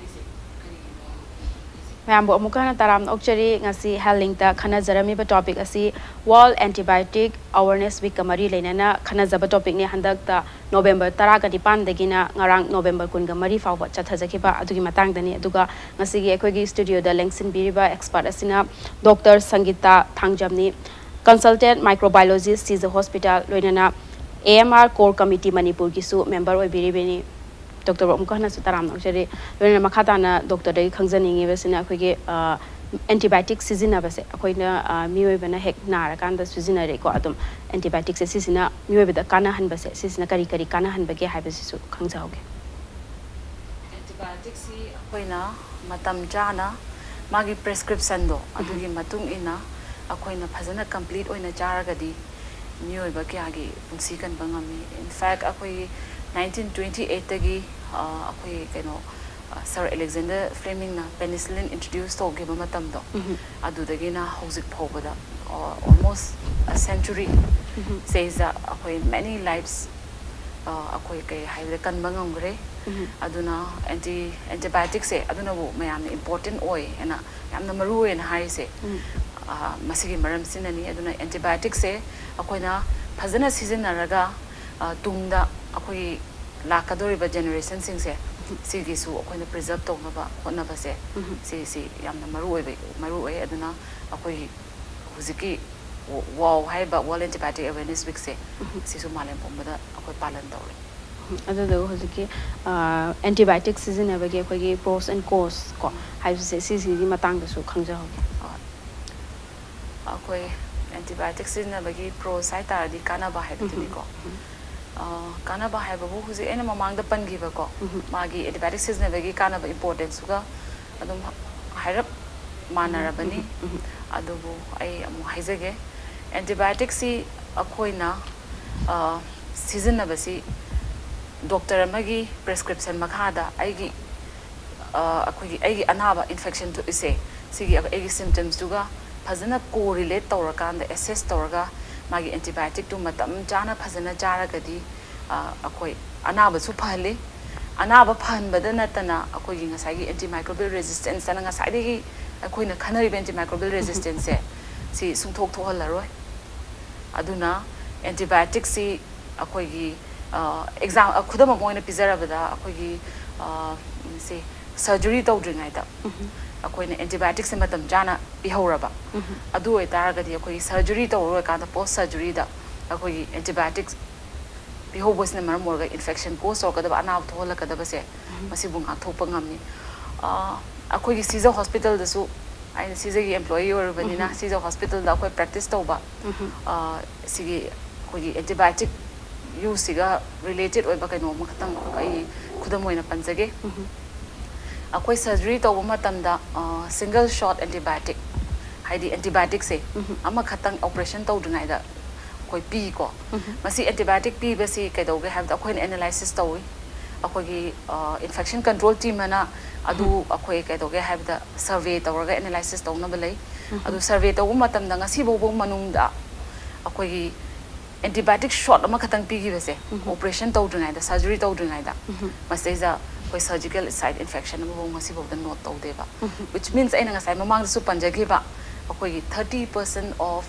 ꯃꯌꯥꯝꯕꯨ ꯑꯃꯨꯛꯀ ꯍꯟꯅ ꯇꯔꯥꯝꯅ ꯑꯣꯛꯆꯔꯤ꯫ ꯉꯁꯤ ꯍꯦꯜꯊ ꯂꯤꯡꯇ ꯈꯟꯅꯖꯔꯝꯃꯤꯕ ꯇꯣꯄꯤꯛ ꯑꯁꯤ ꯋꯥꯔꯜꯗ ꯑꯦꯟꯇꯤꯕꯥꯏꯑꯣꯇꯤꯛ ꯑꯋꯦꯔꯅꯦꯁ ꯋꯤꯛꯀ ꯃꯔꯤ ꯂꯩꯅꯅ ꯈꯟꯅꯖꯕ ꯇꯣꯄꯤꯛꯅꯤ꯫ ꯍꯟꯗꯛꯇ ꯅꯣꯕꯦꯝꯕꯔ ꯇꯔꯥꯒ ꯅꯤꯄꯥꯟꯗꯒꯤꯅ ꯉꯔꯥꯡ ꯅꯣꯕꯦꯝꯕꯔ ꯀꯨꯟꯒ ꯃꯔꯤ ꯐꯥꯎꯕ ꯆꯠꯊꯖꯈꯤꯕ ꯑꯗꯨꯒꯤ ꯃꯇꯥꯡꯗꯅꯤ꯫ ꯑꯗꯨꯒ ꯉꯁꯤꯒꯤ ꯑꯩꯈꯣꯏꯒꯤ ꯁ꯭ꯇꯨꯗꯤꯑꯣꯗ ꯂꯦꯡꯁꯤꯟꯕꯤꯔꯤꯕ ꯑꯦꯛꯁꯄꯔꯠ ꯑꯁꯤꯅ ꯗꯣꯛꯇꯔ ꯁꯪꯒꯤꯇꯥ ꯊꯥꯡꯖꯝꯅꯤ, consultant microbiologist, ꯁꯤꯖ ꯍꯣꯁꯄꯤꯇꯥꯜ, ꯂꯣꯏꯅꯅ A M R core committee ꯃꯅꯤꯄꯨꯔꯒꯤꯁꯨ ꯃꯦꯝꯕꯔ ꯑꯣꯏꯕꯤꯔꯤꯕꯅꯤ꯫ ꯗꯣꯛꯇꯔꯕꯨ ꯑꯃꯨꯛꯀ ꯍꯟꯅꯁꯨ ꯇꯔꯥꯝꯅ ꯑꯣꯛꯆꯔꯤ꯫ ꯂꯣꯏꯅꯅ ꯃꯈꯥ ꯇꯥꯅ ꯗꯣꯛꯇꯔꯗꯒꯤ ꯈꯪꯖꯅꯤꯡꯉꯤꯕꯁꯤꯅ ꯑꯩꯈꯣꯏꯒꯤ, ꯑ, ꯑꯦꯟꯇꯤꯕꯥꯏꯑꯣꯇꯤꯛ ꯁꯤꯖꯤꯟꯅꯕꯁꯦ ꯑꯩꯈꯣꯏꯅ, ꯑ, ꯃꯤꯑꯣꯏꯕꯅ ꯍꯦꯛ ꯅꯥꯔꯀꯥꯟꯗ ꯁꯤꯖꯤꯟꯅꯔꯦꯀꯣ꯫ ꯑꯗꯨꯝ ꯑꯦꯟꯇꯤꯕꯥꯏꯑꯣꯇꯤꯛꯁꯦ ꯁꯤꯁꯤꯅ ꯃꯤꯑꯣꯏꯕꯗ ꯀꯥꯟꯅꯍꯟꯕꯁꯦ, ꯁꯤꯁꯤꯅ ꯀꯔꯤ ꯀꯔꯤ ꯀꯥꯟꯅꯍꯟꯕꯒꯦ ꯍꯥꯏꯕꯁꯤꯁꯨ ꯈꯪꯖꯍꯧꯒꯦ꯫ ꯑꯦꯟꯇꯤꯕꯥꯏꯑꯣꯇꯤꯛꯁꯤ ꯑꯩꯈꯣꯏꯅ ꯃꯇꯝ ꯆꯥꯅ ꯃꯥꯒꯤ ꯄ꯭ꯔꯦꯁꯀ꯭ꯔꯤꯞꯁꯟꯗꯣ ꯑꯗꯨꯒꯤ ꯃꯇꯨꯡ ꯏꯟꯅ ꯑꯩꯈꯣꯏꯅ ꯐꯖꯅ ꯀꯝꯄ꯭ꯂꯤꯠ ꯑꯣꯏꯅ ꯆꯥꯔꯒꯗꯤ ꯃꯤꯑꯣꯏꯕ ꯀꯌꯥꯒꯤ ꯄꯨꯟꯁꯤ ꯀꯟꯕ ꯉꯝꯃꯤ꯫ ꯏꯟꯐꯦꯛ ꯑꯩꯈꯣꯏꯒꯤ ꯅꯥꯏꯟꯇꯤꯟ ꯇ꯭ꯋꯦꯟꯇꯤ ꯑꯩꯠꯇꯒꯤ ꯑꯩꯈꯣꯏ ꯀꯩꯅꯣ, ꯁꯔ ꯑꯦꯂꯦꯛꯖꯦꯟꯗꯔ ꯐ꯭ꯂꯦꯃꯤꯡꯅ ꯄꯦꯅꯤꯁꯤꯂꯤꯟ ꯏꯟꯇ꯭ꯔꯣꯗ꯭ꯌꯨꯁ ꯇꯧꯈꯤꯕ ꯃꯇꯝꯗꯣ, ꯑꯗꯨꯗꯒꯤꯅ ꯍꯧꯖꯤꯛ ꯐꯥꯎꯕꯗ almost a century ꯁꯤꯗꯩꯁꯤꯗ ꯑꯩꯈꯣꯏ many lives ꯑꯩꯈꯣꯏ ꯀꯩ ꯍꯥꯏꯕꯗ ꯀꯟꯕ ꯉꯝꯈ꯭ꯔꯦ꯫ ꯑꯗꯨꯅ ꯑꯦꯟꯇꯤ ꯑꯦꯟꯇꯤꯕꯥꯌꯣꯇꯤꯛꯁꯦ ꯑꯗꯨꯅꯕꯨ ꯃꯌꯥꯝꯅ ꯏꯝꯄꯣꯔꯇꯦꯟ ꯑꯣꯏ ꯍꯥꯏꯅ, ꯌꯥꯝꯅ ꯃꯔꯨ ꯑꯣꯏꯅ ꯍꯥꯏꯔꯤꯁꯦ꯫ ꯃꯁꯤꯒꯤ ꯃꯔꯝꯁꯤꯅꯅꯤ꯫ ꯑꯗꯨꯅ ꯑꯦꯟꯇꯤꯕꯥꯌꯣꯇꯤꯛꯁꯦ ꯑꯩꯈꯣꯏꯅ ꯐꯖꯅ ꯁꯤꯖꯤꯟꯅꯔꯒ ꯇꯨꯡꯗ ꯑꯩꯈꯣꯏꯒꯤ ꯂꯥꯛꯀꯗꯧꯔꯤꯕ ꯖꯦꯅꯦꯔꯦꯁꯟꯁꯤꯡꯁꯦ ꯁꯤꯒꯤꯁꯨ ꯑꯩꯈꯣꯏꯅ ꯄ꯭ꯔꯤꯖꯔꯕ ꯇꯧꯅꯕ ꯍꯣꯠꯅꯕꯁꯦ ꯁꯤꯁꯤ ꯌꯥꯝꯅ ꯃꯔꯨ ꯑꯣꯏꯕ ꯃꯔꯨ ꯑꯣꯏ꯫ ꯑꯗꯨꯅ ꯑꯩꯈꯣꯏꯒꯤ ꯍꯧꯖꯤꯛꯀꯤ ꯋꯥꯎ ꯍꯥꯏꯔꯤꯕ World Antibiotic Awareness Weekꯁꯦ ꯁꯤꯁꯨ ꯃꯥꯂꯦꯝ ꯄꯨꯝꯕꯗ ꯑꯩꯈꯣꯏ ꯄꯥꯂꯟ ꯇꯧꯔꯤ꯫ ꯑꯗꯨꯗꯨꯒ ꯍꯧꯖꯤꯛꯀꯤ ꯑꯦꯟꯇꯤꯕꯥꯌꯣꯇꯤꯛ ꯁꯤꯖꯤꯟꯅꯕꯒꯤ ꯑꯩꯈꯣꯏꯒꯤ ꯄ꯭ꯔꯣꯁ ꯑꯦꯟ ꯀꯣꯟꯁ ꯀꯣ ꯍꯥꯏꯕꯁꯦ ꯁꯤꯁꯤꯒꯤ ꯃꯇꯥꯡꯗꯁꯨ ꯈꯪꯖꯍꯧꯒꯦ꯫ ꯑꯩꯈꯣꯏ ꯑꯦꯟꯇꯤꯕꯥꯌꯣꯇꯤꯛ ꯁꯤꯖꯤꯟꯅꯕꯒꯤ ꯄ꯭ꯔꯣꯁ ꯍꯥꯏ ꯇꯥꯔꯗꯤ ꯀꯥꯟꯅꯕ ꯍꯥꯏꯕꯗꯨꯅꯤꯀꯣ꯫ ꯀꯥꯟꯅꯕ ꯍꯥꯏꯕꯕꯨ ꯍꯧꯖꯤꯛ ꯑꯩꯅ ꯃꯃꯥꯡꯗ ꯄꯟꯈꯤꯕꯀꯣ, ꯃꯥꯒꯤ ꯑꯦꯟꯇꯤꯕꯥꯌꯣꯇꯤꯛ ꯁꯤꯖꯤꯟꯅꯕꯒꯤ ꯀꯥꯟꯅꯕ ꯏꯝꯄꯣꯔꯇꯦꯟꯁꯇꯨꯒ ꯑꯗꯨꯝ ꯍꯥꯏꯔꯞ ꯃꯥꯟꯅꯔꯕꯅꯤ꯫ ꯑꯗꯨꯕꯨ ꯑꯩ ꯑꯃꯨꯛ ꯍꯥꯏꯖꯒꯦ, ꯑꯦꯟꯇꯤꯕꯥꯌꯣꯇꯤꯛꯁꯤ ꯑꯩꯈꯣꯏꯅ ꯁꯤꯖꯤꯟꯅꯕꯁꯤ ꯗꯣꯛꯇꯔ ꯑꯃꯒꯤ ꯄ꯭ꯔꯦꯁꯀ꯭ꯔꯤꯞꯁꯟ ꯃꯈꯥꯗ ꯑꯩꯒꯤ ꯑꯩꯈꯣꯏꯒꯤ ꯑꯩꯒꯤ ꯑꯅꯥꯕ ꯏꯟꯐꯦꯛꯁꯟ ꯊꯣꯛꯏꯁꯦ ꯁꯤꯒꯤ ꯑꯩꯒꯤ ꯁꯤꯝꯇꯝꯁꯇꯨꯒ ꯐꯖꯅ ꯀꯣꯔꯤꯂꯦꯠ ꯇꯧꯔꯀꯥꯟꯗ ꯑꯦꯁꯦꯁ ꯇꯧꯔꯒ ꯃꯥꯒꯤ ꯑꯦꯟꯇꯤꯕꯥꯌꯣꯇꯤꯛꯇꯨ ꯃꯇꯝ ꯆꯥꯅ ꯐꯖꯅ ꯆꯥꯔꯒꯗꯤ ꯑꯩꯈꯣꯏ ꯑꯅꯥꯕꯁꯨ ꯐꯍꯜꯂꯤ꯫ ꯑꯅꯥꯕ ꯐꯍꯟꯕꯗ ꯅꯠꯇꯅ ꯑꯩꯈꯣꯏꯒꯤ ꯉꯁꯥꯏꯒꯤ ꯑꯦꯟꯇꯤꯃꯥꯏꯀ꯭ꯔꯣꯕꯤꯌꯦꯜ ꯔꯦꯖꯤꯁꯇꯦꯟꯁ ꯍꯥꯏꯅ ꯉꯁꯥꯏꯗꯒꯤ ꯑꯩꯈꯣꯏꯅ ꯈꯟꯅꯔꯤꯕ ꯑꯦꯟꯇꯤꯃꯥꯏꯀ꯭ꯔꯣꯕꯤꯌꯦꯜ ꯔꯦꯖꯤꯁꯇꯦꯟꯁꯁꯦ ꯁꯤ ꯁꯨꯡꯊꯣꯛ ꯊꯣꯛꯍꯜꯂꯔꯣꯏ꯫ ꯑꯗꯨꯅ ꯑꯦꯟꯇꯤꯕꯥꯌꯣꯇꯤꯛꯁꯤ ꯑꯩꯈꯣꯏꯒꯤ ꯑꯦꯛꯖꯥꯝ ꯈꯨꯗꯝ ꯑꯃ ꯑꯣꯏꯅ ꯄꯤꯖꯔꯕꯗ ꯑꯩꯈꯣꯏꯒꯤ ꯁꯤ ꯁꯔꯖꯔꯤ ꯇꯧꯗ꯭ꯔꯤꯉꯩꯗ ꯑꯩꯈꯣꯏꯅ ꯑꯦꯟꯇꯤꯕꯥꯌꯣꯇꯤꯛꯁꯦ ꯃꯇꯝ ꯆꯥꯅ ꯄꯤꯍꯧꯔꯕ ꯑꯗꯨ ꯑꯣꯏꯇꯥꯔꯒꯗꯤ ꯑꯩꯈꯣꯏꯒꯤ ꯁꯔꯖꯔꯤ ꯇꯧꯔ ꯂꯣꯏꯔꯀꯥꯟꯗ ꯄꯣꯁ ꯁꯔꯖꯔꯤꯗ ꯑꯩꯈꯣꯏꯒꯤ ꯑꯦꯟꯇꯤꯕꯥꯌꯣꯇꯤꯛꯁ ꯄꯤꯍꯧꯕꯁꯤꯅ ꯃꯔꯝ ꯑꯣꯏꯔꯒ ꯏꯟꯐꯦꯛꯁꯟ ꯀꯣꯁ ꯇꯧꯔꯛꯀꯗꯕ ꯑꯅꯥꯕ ꯊꯣꯛꯍꯜꯂꯛꯀꯗꯕꯁꯦ ꯃꯁꯤꯕꯨ ꯉꯥꯛꯊꯣꯛꯄ ꯉꯝꯃꯤ꯫ ꯑꯩꯈꯣꯏꯒꯤ ꯁꯤꯖ ꯍꯣꯁꯄꯤꯇꯥꯜꯗꯁꯨ ꯑꯩꯅ ꯁꯤꯖꯒꯤ ꯑꯦꯝꯄ꯭ꯂꯣꯌꯤ ꯑꯣꯏꯔꯨꯕꯅꯤꯅ ꯁꯤꯖ ꯍꯣꯁꯄꯤꯇꯥꯜꯗ ꯑꯩꯈꯣꯏ ꯄ꯭ꯔꯦꯛꯇꯤꯁ ꯇꯧꯕ ꯁꯤꯒꯤ ꯑꯩꯈꯣꯏꯒꯤ ꯑꯦꯟꯇꯤꯕꯥꯌꯣꯇꯤꯛ ꯌꯨꯁꯁꯤꯒ ꯔꯤꯂꯦꯇꯦꯠ ꯑꯣꯏꯕ ꯀꯩꯅꯣ ꯑꯃꯈꯛꯇꯪ ꯑꯩ ꯈꯨꯗꯝ ꯑꯣꯏꯅ ꯄꯟꯖꯒꯦ꯫ ꯑꯩꯈꯣꯏ ꯁꯔꯖꯔꯤ ꯇꯧꯕ ꯃꯇꯝꯗ ꯁꯤꯡꯒꯜ ꯁꯣꯠ ꯑꯦꯟꯇꯤꯕꯥꯌꯣꯇꯤꯛ ꯍꯥꯏꯗꯤ ꯑꯦꯟꯇꯤꯕꯥꯌꯣꯇꯤꯛꯁꯦ ꯑꯃꯈꯛꯇꯪ ꯑꯣꯄꯔꯦꯁꯟ ꯇꯧꯗ꯭ꯔꯤꯉꯩꯗ ꯑꯩꯈꯣꯏ ꯄꯤꯀꯣ꯫ ꯃꯁꯤ ꯑꯦꯟꯇꯤꯕꯥꯌꯣꯇꯤꯛ ꯄꯤꯕꯁꯤ ꯀꯩꯗꯧꯒꯦ ꯍꯥꯏꯕꯗ ꯑꯩꯈꯣꯏꯅ ꯑꯦꯅꯥꯂꯥꯏꯁꯤꯁ ꯇꯧꯏ꯫ ꯑꯩꯈꯣꯏꯒꯤ ꯏꯟꯐꯦꯛꯁꯟ ꯀꯟꯇ꯭ꯔꯣꯜ ꯇꯤꯝ ꯑꯅ ꯑꯗꯨ ꯑꯩꯈꯣꯏ ꯀꯩꯗꯧꯒꯦ ꯍꯥꯏꯕꯗ ꯁꯔꯚꯦ ꯇꯧꯔꯒ ꯑꯦꯅꯥꯂꯥꯏꯁꯤꯁ ꯇꯧꯅꯕ ꯂꯩ꯫ ꯑꯗꯨ ꯁꯔꯚꯦ ꯇꯧꯕ ꯃꯇꯝꯗ ꯉꯁꯤ ꯐꯥꯎꯕ ꯃꯅꯨꯡꯗ ꯑꯩꯈꯣꯏꯒꯤ ꯑꯦꯟꯇꯤꯕꯥꯏꯑꯣꯇꯤꯛ ꯁꯣꯠ ꯑꯃꯈꯛꯇꯪ ꯄꯤꯈꯤꯕꯁꯦ, ꯑꯣꯄꯔꯦꯁꯟ ꯇꯧꯗ꯭ꯔꯤꯉꯩꯗ, ꯁꯔꯖꯔꯤ ꯇꯧꯗ꯭ꯔꯤꯉꯩꯗ, ꯃꯁꯤꯗꯩꯗ ꯑꯩꯈꯣꯏ ꯁꯔꯖꯤꯀꯦꯜ ꯁꯥꯏꯠ ꯏꯟꯐꯦꯛꯁꯟ ꯑꯃꯐꯥꯎ ꯉꯁꯤꯐꯥꯎꯗ ꯅꯣꯠ ꯇꯧꯗꯦꯕ꯫ Which means ꯑꯩꯅ ꯉꯁꯥꯏ ꯃꯃꯥꯡꯗꯁꯨ ꯄꯟꯖꯈꯤꯕ, ꯑꯩꯈꯣꯏꯒꯤ thirty percent of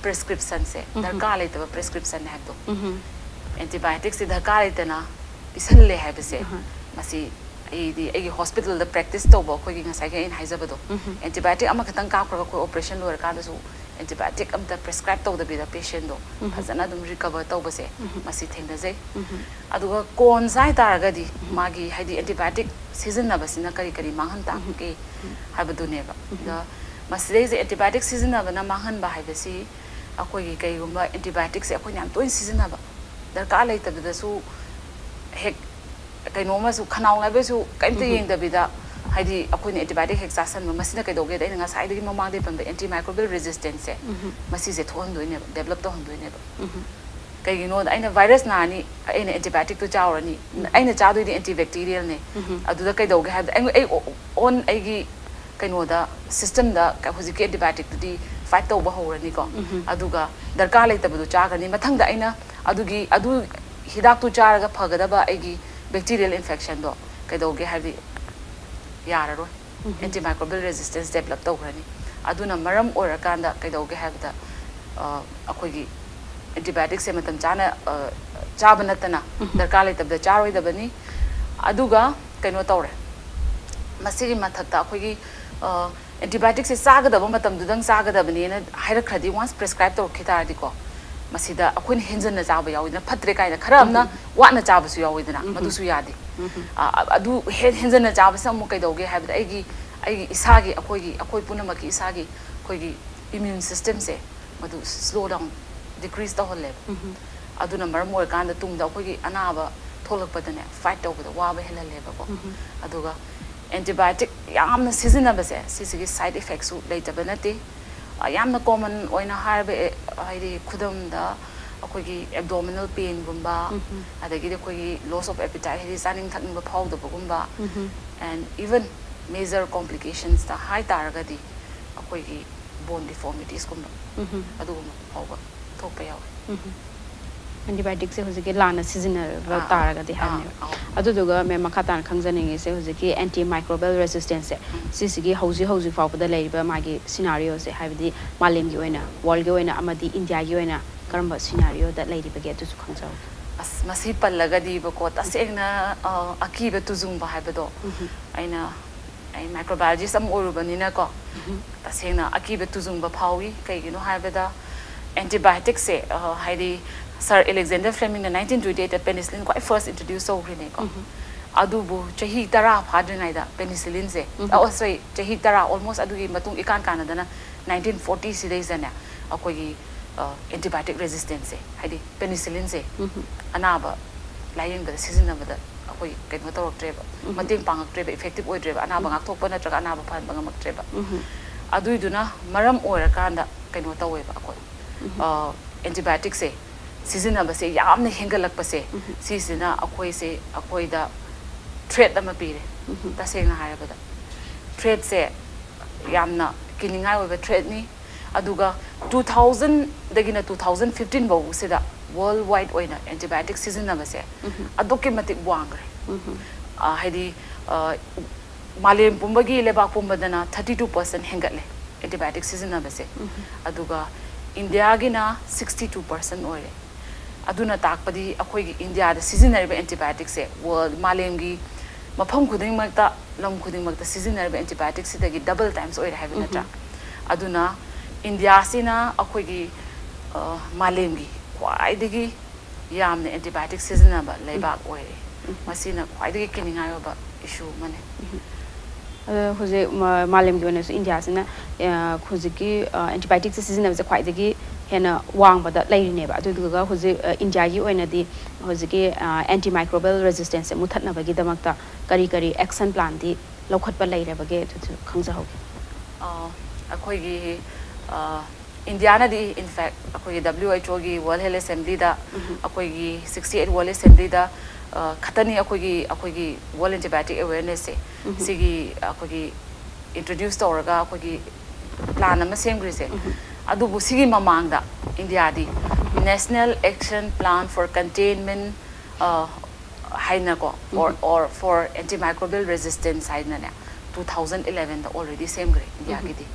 prescriptionꯁꯦ, ꯗꯔꯀꯥꯔ ꯂꯩꯇꯕ ꯄ꯭ꯔꯦꯁꯀ꯭ꯔꯤꯞꯁꯟ ꯍꯥꯏꯕꯗꯣ, ꯑꯦꯟꯇꯤꯕꯥꯏꯑꯣꯇꯤꯛꯁꯦ ꯗꯔꯀꯥꯔ ꯂꯩꯇꯅ ꯄꯤꯁꯜꯂꯦ ꯍꯥꯏꯕꯁꯦ, ꯃꯁꯤ ꯑꯩꯗꯤ ꯑꯩꯒꯤ ꯍꯣꯁꯄꯤꯇꯥꯜꯗ ꯄ꯭ꯔꯦꯛꯇꯤꯁ ꯇꯧꯕ ꯑꯩꯈꯣꯏꯒꯤ ꯉꯁꯥꯏꯒꯤ ꯑꯩꯅ ꯍꯥꯏꯖꯕꯗꯣ, ꯑꯦꯟꯇꯤꯕꯥꯏꯑꯣꯇꯤꯛ ꯑꯃꯈꯛꯇꯪ ꯀꯥꯞꯈ꯭ꯔꯒ ꯑꯩꯈꯣꯏ ꯑꯣꯄꯔꯦꯁꯟ ꯂꯣꯏꯔꯀꯥꯟꯗꯁꯨ ꯑꯦꯟꯇꯤꯕꯥꯏꯑꯣꯇꯤꯛ ꯑꯝꯇ ꯄ꯭ꯔꯦꯁꯀ꯭ꯔꯥꯏꯕ ꯇꯧꯗꯕꯤꯗ ꯄꯦꯁꯦꯟꯗꯣ ꯐꯖꯅ ꯑꯗꯨꯝ ꯔꯤꯀꯚꯔ ꯇꯧꯕꯁꯦ, ꯃꯁꯤ ꯊꯦꯡꯅꯖꯩ꯫ ꯑꯗꯨꯒ ꯀꯣꯟꯁ ꯍꯥꯏꯇꯥꯔꯒꯗꯤ, ꯃꯥꯒꯤ ꯍꯥꯏꯗꯤ ꯑꯦꯟꯇꯤꯕꯥꯏꯑꯣꯇꯤꯛ ꯁꯤꯖꯤꯟꯅꯕꯁꯤꯅ ꯀꯔꯤ ꯀꯔꯤ ꯃꯥꯡꯍꯟ ꯇꯥꯒꯦ ꯍꯥꯏꯕꯗꯨꯅꯦꯕ꯫ ꯑꯗ ꯃꯁꯤꯗꯩꯁꯦ ꯑꯦꯟꯇꯤꯕꯥꯏꯑꯣꯇꯤꯛ ꯁꯤꯖꯤꯟꯅꯕꯅ ꯃꯥꯡꯍꯟꯕ ꯍꯥꯏꯕꯁꯤ, ꯑꯩꯈꯣꯏꯒꯤ ꯀꯩꯒꯨꯝꯕ ꯑꯦꯟꯇꯤꯕꯥꯏꯑꯣꯇꯤꯛꯁꯦ ꯑꯩꯈꯣꯏꯅ ꯌꯥꯝ ꯇꯣꯏꯅ ꯁꯤꯖꯤꯟꯅꯕ, ꯗꯔꯀꯥꯔ ꯂꯩꯇꯕꯗꯁꯨ ꯍꯦꯛ ꯀꯩꯅꯣꯝꯃꯁꯨ, ꯈꯅꯥꯎ ꯅꯥꯕꯩꯁꯨ ꯀꯩꯝꯇ ꯌꯦꯡꯗꯕꯤꯗ, ꯍꯥꯏꯗꯤ ꯑꯩꯈꯣꯏꯅ ꯑꯦꯟꯇꯤꯕꯥꯏꯑꯣꯇꯤꯛ ꯍꯦꯛ ꯆꯥꯁꯟꯕ, ꯃꯁꯤꯅ ꯀꯩꯗꯧꯒꯦꯗ ꯑꯩꯅ ꯉꯁꯥꯏꯗꯒꯤ ꯃꯃꯥꯡꯗꯩ ꯄꯟꯕ antimicrobial resistanceꯁꯦ, ꯃꯁꯤꯁꯦ ꯊꯣꯛꯍꯟꯗꯣꯏꯅꯦꯕ, ꯗꯦꯕꯂꯞ ꯇꯧꯍꯟꯗꯣꯏꯅꯦꯕ꯫ ꯀꯩꯒꯤꯅꯣꯗ ꯑꯩꯅ ꯚꯥꯏꯔꯁ ꯅꯥꯔꯅꯤ, ꯑꯩꯅ ꯑꯦꯟꯇꯤꯕꯥꯏꯑꯣꯇꯤꯛꯇꯣ ꯆꯥꯎꯔꯅꯤ, ꯑꯩꯅ ꯆꯥꯗꯣꯏꯗꯤ ꯑꯦꯟꯇꯤꯕꯦꯛꯇꯤꯔꯤꯌꯦꯜꯅꯦ꯫ ꯑꯗꯨꯗ ꯀꯩꯗꯧꯒꯦ ꯍꯥꯏꯕꯗ ꯑꯩ, ꯑꯩ ꯑꯣꯟ ꯑꯩꯒꯤ ꯀꯩꯅꯣꯗ, ꯁꯤꯁꯇꯦꯝꯗ ꯍꯧꯖꯤꯛꯀꯤ ꯑꯦꯟꯇꯤꯕꯥꯏꯑꯣꯇꯤꯛꯇꯨꯗꯤ ꯐꯥꯏꯠ ꯇꯧꯕ ꯍꯧꯔꯅꯤꯀꯣ꯫ ꯑꯗꯨꯒ ꯗꯔꯀꯥꯔ ꯂꯩꯇꯕꯗꯣ ꯆꯥꯒꯅꯤ꯫ ꯃꯊꯪꯗ ꯑꯩꯅ ꯑꯗꯨꯒꯤ, ꯑꯗꯨ ꯍꯤꯗꯥꯛꯇꯨ ꯆꯥꯔꯒ ꯐꯒꯗꯕ ꯑꯩꯒꯤ ꯕꯦꯛꯇꯤꯔꯤꯌꯦꯜ ꯏꯟꯐꯦꯛꯁꯟꯗꯣ ꯀꯩꯗꯧꯒꯦ ꯍꯥꯏꯕꯗꯤ ꯌꯥꯔꯔꯣꯏ꯫ Antimicrobial resistance develop ꯇꯧꯈ꯭ꯔꯅꯤ꯫ ꯑꯗꯨꯅ ꯃꯔꯝ ꯑꯣꯏꯔꯀꯥꯟꯗ ꯀꯩꯗꯧꯒꯦ ꯍꯥꯏꯕꯗ, ꯑ, ꯑꯩꯈꯣꯏꯒꯤ ꯑꯦꯟꯇꯤꯕꯥꯏꯑꯣꯇꯤꯛꯁꯦ ꯃꯇꯝ ꯆꯥꯅ, ꯑ, ꯆꯥꯕ ꯅꯠꯇꯅ ꯗꯔꯀꯥꯔ ꯂꯩꯇꯕꯗ ꯆꯥꯔꯣꯏꯗꯕꯅꯤ꯫ ꯑꯗꯨꯒ ꯀꯩꯅꯣ ꯇꯧꯔꯦ, ꯃꯁꯤꯒꯤ ꯃꯊꯛꯇ ꯑꯩꯈꯣꯏꯒꯤ, ꯑ, ꯑꯦꯟꯇꯤꯕꯥꯏꯑꯣꯇꯤꯛꯁꯦ ꯆꯥꯒꯗꯕ ꯃꯇꯝꯗꯨꯗꯪ ꯆꯥꯒꯗꯕꯅꯦꯅ ꯍꯥꯏꯔꯛꯈ꯭ꯔꯗꯤ, ꯋꯥꯟꯁ ꯄ꯭ꯔꯦꯁꯀ꯭ꯔꯥꯏꯕ ꯇꯧꯔꯛꯈꯤ ꯇꯥꯔꯗꯤꯀꯣ, ꯃꯁꯤꯗ ꯑꯩꯈꯣꯏꯅ ꯍꯦꯟꯖꯟꯅ ꯆꯥꯕ ꯌꯥꯎꯋꯤꯗꯅ, ꯐꯠꯇ꯭ꯔꯦ ꯀꯥꯏꯅ ꯈꯔ ꯑꯃꯅ ꯋꯥꯠꯅ ꯆꯥꯕꯁꯨ ꯌꯥꯎꯋꯤꯗꯅ, ꯃꯗꯨꯁꯨ ꯌꯥꯗꯦ꯫ ꯑ, ꯑꯗꯨ ꯍꯦꯟ-, ꯍꯦꯟꯖꯟꯅ ꯆꯥꯕꯁꯤꯅ ꯑꯃꯨꯛ ꯀꯩꯗꯧꯒꯦ ꯍꯥꯏꯕꯗ, ꯑꯩꯒꯤ, ꯑꯩꯒꯤ ꯏꯁꯥꯒꯤ, ꯑꯩꯈꯣꯏꯒꯤ, ꯑꯩꯈꯣꯏ ꯄꯨꯝꯅꯃꯛꯀꯤ ꯏꯁꯥꯒꯤ ꯑꯩꯈꯣꯏꯒꯤ ꯏꯃ꯭ꯌꯨꯟ ꯁꯤꯁꯇꯦꯝꯁꯦ ꯃꯗꯨ ꯁ꯭ꯂꯣ ꯗꯥꯎꯟ, ꯗꯤꯀ꯭ꯔꯤꯁ ꯇꯧꯍꯜꯂꯦꯕ꯫ ꯑꯗꯨꯅ ꯃꯔꯝ ꯑꯣꯏꯔꯀꯥꯟꯗ ꯇꯨꯡꯗ ꯑꯩꯈꯣꯏꯒꯤ ꯑꯅꯥꯕ ꯊꯣꯛꯂꯛꯄꯗꯅꯦ, ꯐꯥꯏꯠ ꯇꯧꯕꯗ ꯋꯥꯕ ꯍꯦꯜꯍꯜꯂꯦꯕꯀꯣ꯫ ꯑꯗꯨꯒ ꯑꯦꯟꯇꯤꯕꯥꯏꯑꯣꯇꯤꯛ ꯌꯥꯝꯅ ꯁꯤꯖꯤꯟꯅꯕꯁꯦ, ꯁꯤꯁꯤꯒꯤ ꯁꯥꯏꯠ ꯏꯐꯦꯛꯁꯨ ꯂꯩꯇꯕ ꯅꯠꯇꯦ꯫ ꯑ, ꯌꯥꯝꯅ ꯀꯣꯃꯟ ꯑꯣꯏꯅ ꯍꯥꯏꯔꯕ, ꯑꯦ, ꯍꯥꯏꯗꯤ ꯈꯨꯗꯝꯗ ꯑꯩꯈꯣꯏꯒꯤ ꯑꯦꯕꯗꯣꯃꯤꯅꯦꯜ ꯄꯦꯟꯒꯨꯝꯕ, ꯑꯗꯒꯤꯗꯤ ꯑꯩꯈꯣꯏꯒꯤ ꯂꯣꯁ ꯑꯣꯐ ꯑꯦꯄꯤꯇꯥꯏꯠ, ꯍꯥꯏꯗꯤ ꯆꯥꯅꯤꯡ ꯊꯛꯅꯤꯡꯕ ꯐꯥꯎꯗꯕꯒꯨꯝꯕ, and even major complications ꯇ ꯍꯥꯏ ꯇꯥꯔꯒꯗꯤ ꯑꯩꯈꯣꯏꯒꯤ ꯕꯣꯟ ꯗꯤꯐꯣꯔꯃꯤꯇꯤꯁꯀꯨꯝꯕ, ꯑꯗꯨꯒꯨꯝꯕ ꯐꯥꯎꯕ ꯊꯣꯛꯄ ꯌꯥꯎꯋꯤ꯫ ꯑꯦꯟꯇꯤꯕꯥꯏꯑꯣꯇꯤꯛꯁꯦ ꯍꯧꯖꯤꯛꯀꯤ ꯂꯥꯟꯅ ꯁꯤꯖꯤꯟꯅꯕ ꯑꯥ, ꯇꯥꯔꯒꯗꯤ ꯑꯥ, ꯍꯥꯏꯕꯅꯦꯕ꯫ ꯑꯥ꯫ ꯑꯗꯨꯗꯨꯒ ꯃꯦꯝ, ꯃꯈꯥ ꯇꯥꯅ ꯈꯪꯖꯅꯤꯡꯉꯤꯁꯦ ꯍꯧꯖꯤꯛꯀꯤ antimicrobial resistance ꯁꯦ, ꯁꯤꯁꯤꯒꯤ ꯍꯧꯖꯤꯛ ꯍꯧꯖꯤꯛ ꯐꯥꯎꯕꯗ ꯂꯩꯔꯤꯕ ꯃꯥꯒꯤ scenario ꯁꯦ, ꯍꯥꯏꯕꯗꯤ ꯃꯥꯂꯦꯝꯒꯤ ꯑꯣꯏꯅ, world ꯀꯤ ꯑꯣꯏꯅ ꯑꯃꯗꯤ ꯏꯟꯗꯤꯌꯥꯒꯤ ꯑꯣꯏꯅ ꯀꯔꯝꯕ scenario ꯗ ꯂꯩꯔꯤꯕꯒꯦ, ꯑꯗꯨꯁꯨ ꯈꯪꯖꯍꯧꯒꯦ꯫ ꯑꯁ, ꯃꯁꯤ ꯄꯜꯂꯒꯗꯤꯕꯀꯣ, ꯇꯁꯦꯡꯅ, ꯑ, ꯑꯀꯤꯕ ꯇꯨꯖꯨꯡꯕ ꯍꯥꯏꯕꯗꯣ ꯑꯩꯅ, ꯑꯩ microbiologist ꯑꯃ ꯑꯣꯏꯔꯨꯕꯅꯤꯅꯀꯣ, ꯇꯁꯦꯡꯅ ꯑꯀꯤꯕ ꯇꯨꯖꯨꯡꯕ ꯐꯥꯎꯏ꯫ ꯀꯩꯒꯤꯅꯣ ꯍꯥꯏꯕꯗ, antibiotic ꯁꯦ, ꯑ, ꯍꯥꯏꯗꯤ Sir Alexander Fleming ꯅ nineteen twenty eight ꯇ penicillin ꯈ꯭ꯋꯥꯏ first introduce ꯇꯧꯈ꯭ꯔꯤꯅꯦꯀꯣ꯫ ꯑꯗꯨꯕꯨ ꯆꯍꯤ ꯇꯔꯥ ꯐꯥꯗ꯭ꯔꯤꯉꯩꯗ penicillin ꯁꯦ, ꯑꯣ, sorry, ꯆꯍꯤ ꯇꯔꯥ, almost ꯑꯗꯨꯒꯤ ꯃꯇꯨꯡ ꯏꯀꯥꯟ ꯀꯥꯟꯅꯗꯅ nineteen forty ꯁꯤꯗꯩꯁꯤꯗꯅꯦ, ꯑꯩꯈꯣꯏꯒꯤ, ꯑ, antibiotic resistance ꯁꯦ, ꯍꯥꯏꯗꯤ penicillin ꯁꯦ ꯑꯅꯥꯕ ꯂꯥꯏꯌꯦꯡꯕꯗ ꯁꯤꯖꯤꯟꯅꯕꯗ ꯑꯩꯈꯣꯏ ꯀꯩꯅꯣ ꯇꯧꯔꯛꯇ꯭ꯔꯦꯕ, ꯃꯇꯦꯡ ꯄꯥꯡꯉꯛꯇ꯭ꯔꯦꯕ, effective ꯑꯣꯏꯗ꯭ꯔꯦꯕ, ꯑꯅꯥꯕ ꯉꯥꯛꯊꯣꯛꯄ ꯅꯠꯇ꯭ꯔꯒ ꯑꯅꯥꯕ ꯐꯍꯟꯕ ꯉꯝꯃꯛꯇ꯭ꯔꯦꯕ꯫ ꯑꯗꯨꯏꯗꯨꯅ ꯃꯔꯝ ꯑꯣꯏꯔꯀꯥꯟꯗ ꯀꯩꯅꯣ ꯇꯧꯋꯦꯕ ꯑꯩꯈꯣꯏ, ꯑ, antibiotic ꯁꯦ ꯁꯤꯖꯤꯟꯅꯕꯁꯦ ꯌꯥꯝꯅ ꯍꯦꯟꯒꯠꯂꯛꯄꯁꯦ, ꯁꯤꯁꯤꯅ ꯑꯩꯈꯣꯏꯁꯦ, ꯑꯩꯈꯣꯏꯗ threat ꯑꯃ ꯄꯤꯔꯦ꯫ ꯇꯁꯦꯡꯅ ꯍꯥꯏꯔꯕꯗ, threat ꯁꯦ ꯌꯥꯝꯅ ꯀꯤꯅꯤꯡꯉꯥꯏ ꯑꯣꯏꯕ threat ꯅꯤ꯫ ꯑꯗꯨꯒ two thousand ꯗꯒꯤꯅ two thousand fifteen ꯐꯥꯎꯕꯁꯤꯗ world wide ꯑꯣꯏꯅ antibiotic ꯁꯤꯖꯤꯟꯅꯕꯁꯦ ꯑꯗꯨꯛꯀꯤ ꯃꯇꯤꯛ ꯋꯥꯡꯈ꯭ꯔꯦ꯫ ꯑ, ꯍꯥꯏꯗꯤ, ꯑ, ꯃꯥꯂꯦꯝ ꯄꯨꯝꯕꯒꯤ, ꯂꯩꯕꯥꯛ ꯄꯨꯝꯕꯗꯅ thirty two percent ꯍꯦꯟꯒꯠꯂꯦ antibiotic ꯁꯤꯖꯤꯟꯅꯕꯁꯦ꯫ ꯑꯗꯨꯒ ꯏꯟꯗꯤꯌꯥꯒꯤꯅ sixty two percent ꯑꯣꯏꯔꯦ꯫ ꯑꯗꯨꯅ ꯇꯥꯛꯄꯗꯤ ꯑꯩꯈꯣꯏꯒꯤ ꯏꯟꯗꯤꯌꯥꯗ ꯁꯤꯖꯤꯟꯅꯔꯤꯕ antibiotic ꯁꯦ world, ꯃꯥꯂꯦꯝꯒꯤ ꯃꯐꯝ ꯈꯨꯗꯤꯡꯃꯛꯇ, ꯂꯝ ꯈꯨꯗꯤꯡꯃꯛꯇ ꯁꯤꯖꯤꯟꯅꯔꯤꯕ antibiotic ꯁꯤꯗꯒꯤ double times ꯑꯣꯏꯔꯦ ꯍꯥꯏꯕ ꯅꯠꯇ꯭ꯔꯥ? ꯑꯗꯨꯅ ꯏꯟꯗꯤꯌꯥꯁꯤꯅ ꯑꯩꯈꯣꯏꯒꯤ, ꯑ, ꯃꯥꯂꯦꯝꯒꯤ ꯈ꯭ꯋꯥꯏꯗꯒꯤ ꯌꯥꯝꯅ antibiotic ꯁꯤꯖꯤꯟꯅꯕ ꯂꯩꯕꯥꯛ ꯑꯣꯏꯔꯦ꯫ ꯃꯁꯤꯅ ꯈ꯭ꯋꯥꯏꯗꯒꯤ ꯀꯤꯅꯤꯡꯉꯥꯏ ꯑꯣꯏꯕ issue ꯑꯃꯅꯤ꯫ ꯑꯗꯣ ꯍꯧꯖꯤꯛ ꯃ-, ꯃꯥꯂꯦꯝꯒꯤ ꯑꯣꯏꯅꯁꯨ ꯏꯟꯗꯤꯌꯥꯁꯤꯅ, ꯑ, ꯍꯧꯖꯤꯛꯀꯤ, ꯑ, antibiotic ꯁꯦ ꯁꯤꯖꯤꯟꯅꯕꯁꯦ ꯈ꯭ꯋꯥꯏꯗꯒꯤ ꯍꯦꯟꯅ ꯋꯥꯡꯕꯗ ꯂꯩꯔꯤꯅꯦꯕ꯫ ꯑꯗꯨꯗꯨꯒ ꯍꯧꯖꯤꯛ, ꯑ, ꯏꯟꯗꯤꯌꯥꯒꯤ ꯑꯣꯏꯅꯗꯤ ꯍꯧꯖꯤꯛꯀꯤ, ꯑ, antimicrobial resistance ꯁꯦ ꯃꯨꯊꯠꯅꯕꯒꯤꯗꯃꯛꯇ ꯀꯔꯤ ꯀꯔꯤ action plan ꯗꯤ ꯂꯧꯈꯠꯄ ꯂꯩꯔꯕꯒꯦ, ꯑꯗꯨꯁꯨ ꯈꯪꯖꯍꯧꯒꯦ꯫ ꯑ, ꯑꯩꯈꯣꯏꯒꯤ, ꯑ, ꯏꯟꯗꯤꯌꯥꯅꯗꯤ, in fact, ꯑꯩꯈꯣꯏꯒꯤ W H O ꯒꯤ World Health Assembly ꯗ, ꯑꯩꯈꯣꯏꯒꯤ sixty eight World Assembly ꯗ, ꯑ, ꯈꯛꯇꯅꯤ ꯑꯩꯈꯣꯏꯒꯤ, ꯑꯩꯈꯣꯏꯒꯤ World Antibiotic Awareness ꯁꯦ, ꯁꯤꯒꯤ ꯑꯩꯈꯣꯏꯒꯤ introduce ꯇꯧꯔꯒ ꯑꯩꯈꯣꯏꯒꯤ plan ꯑꯃ ꯁꯦꯝꯈ꯭ꯔꯤꯁꯦ꯫ ꯑꯗꯨꯕꯨ ꯁꯤꯒꯤ ꯃꯃꯥꯡꯗ ꯏꯟꯗꯤꯌꯥꯗꯤ National Action Plan for Containment, uh, ꯍꯥꯏꯅꯀꯣ, or, or for Antimicrobial Resistance ꯍꯥꯏꯅꯅꯦ, two thousand elevenꯗ already ꯁꯦꯝꯈ꯭ꯔꯦ ꯏꯟꯗꯤꯌꯥꯒꯤꯗꯤ꯫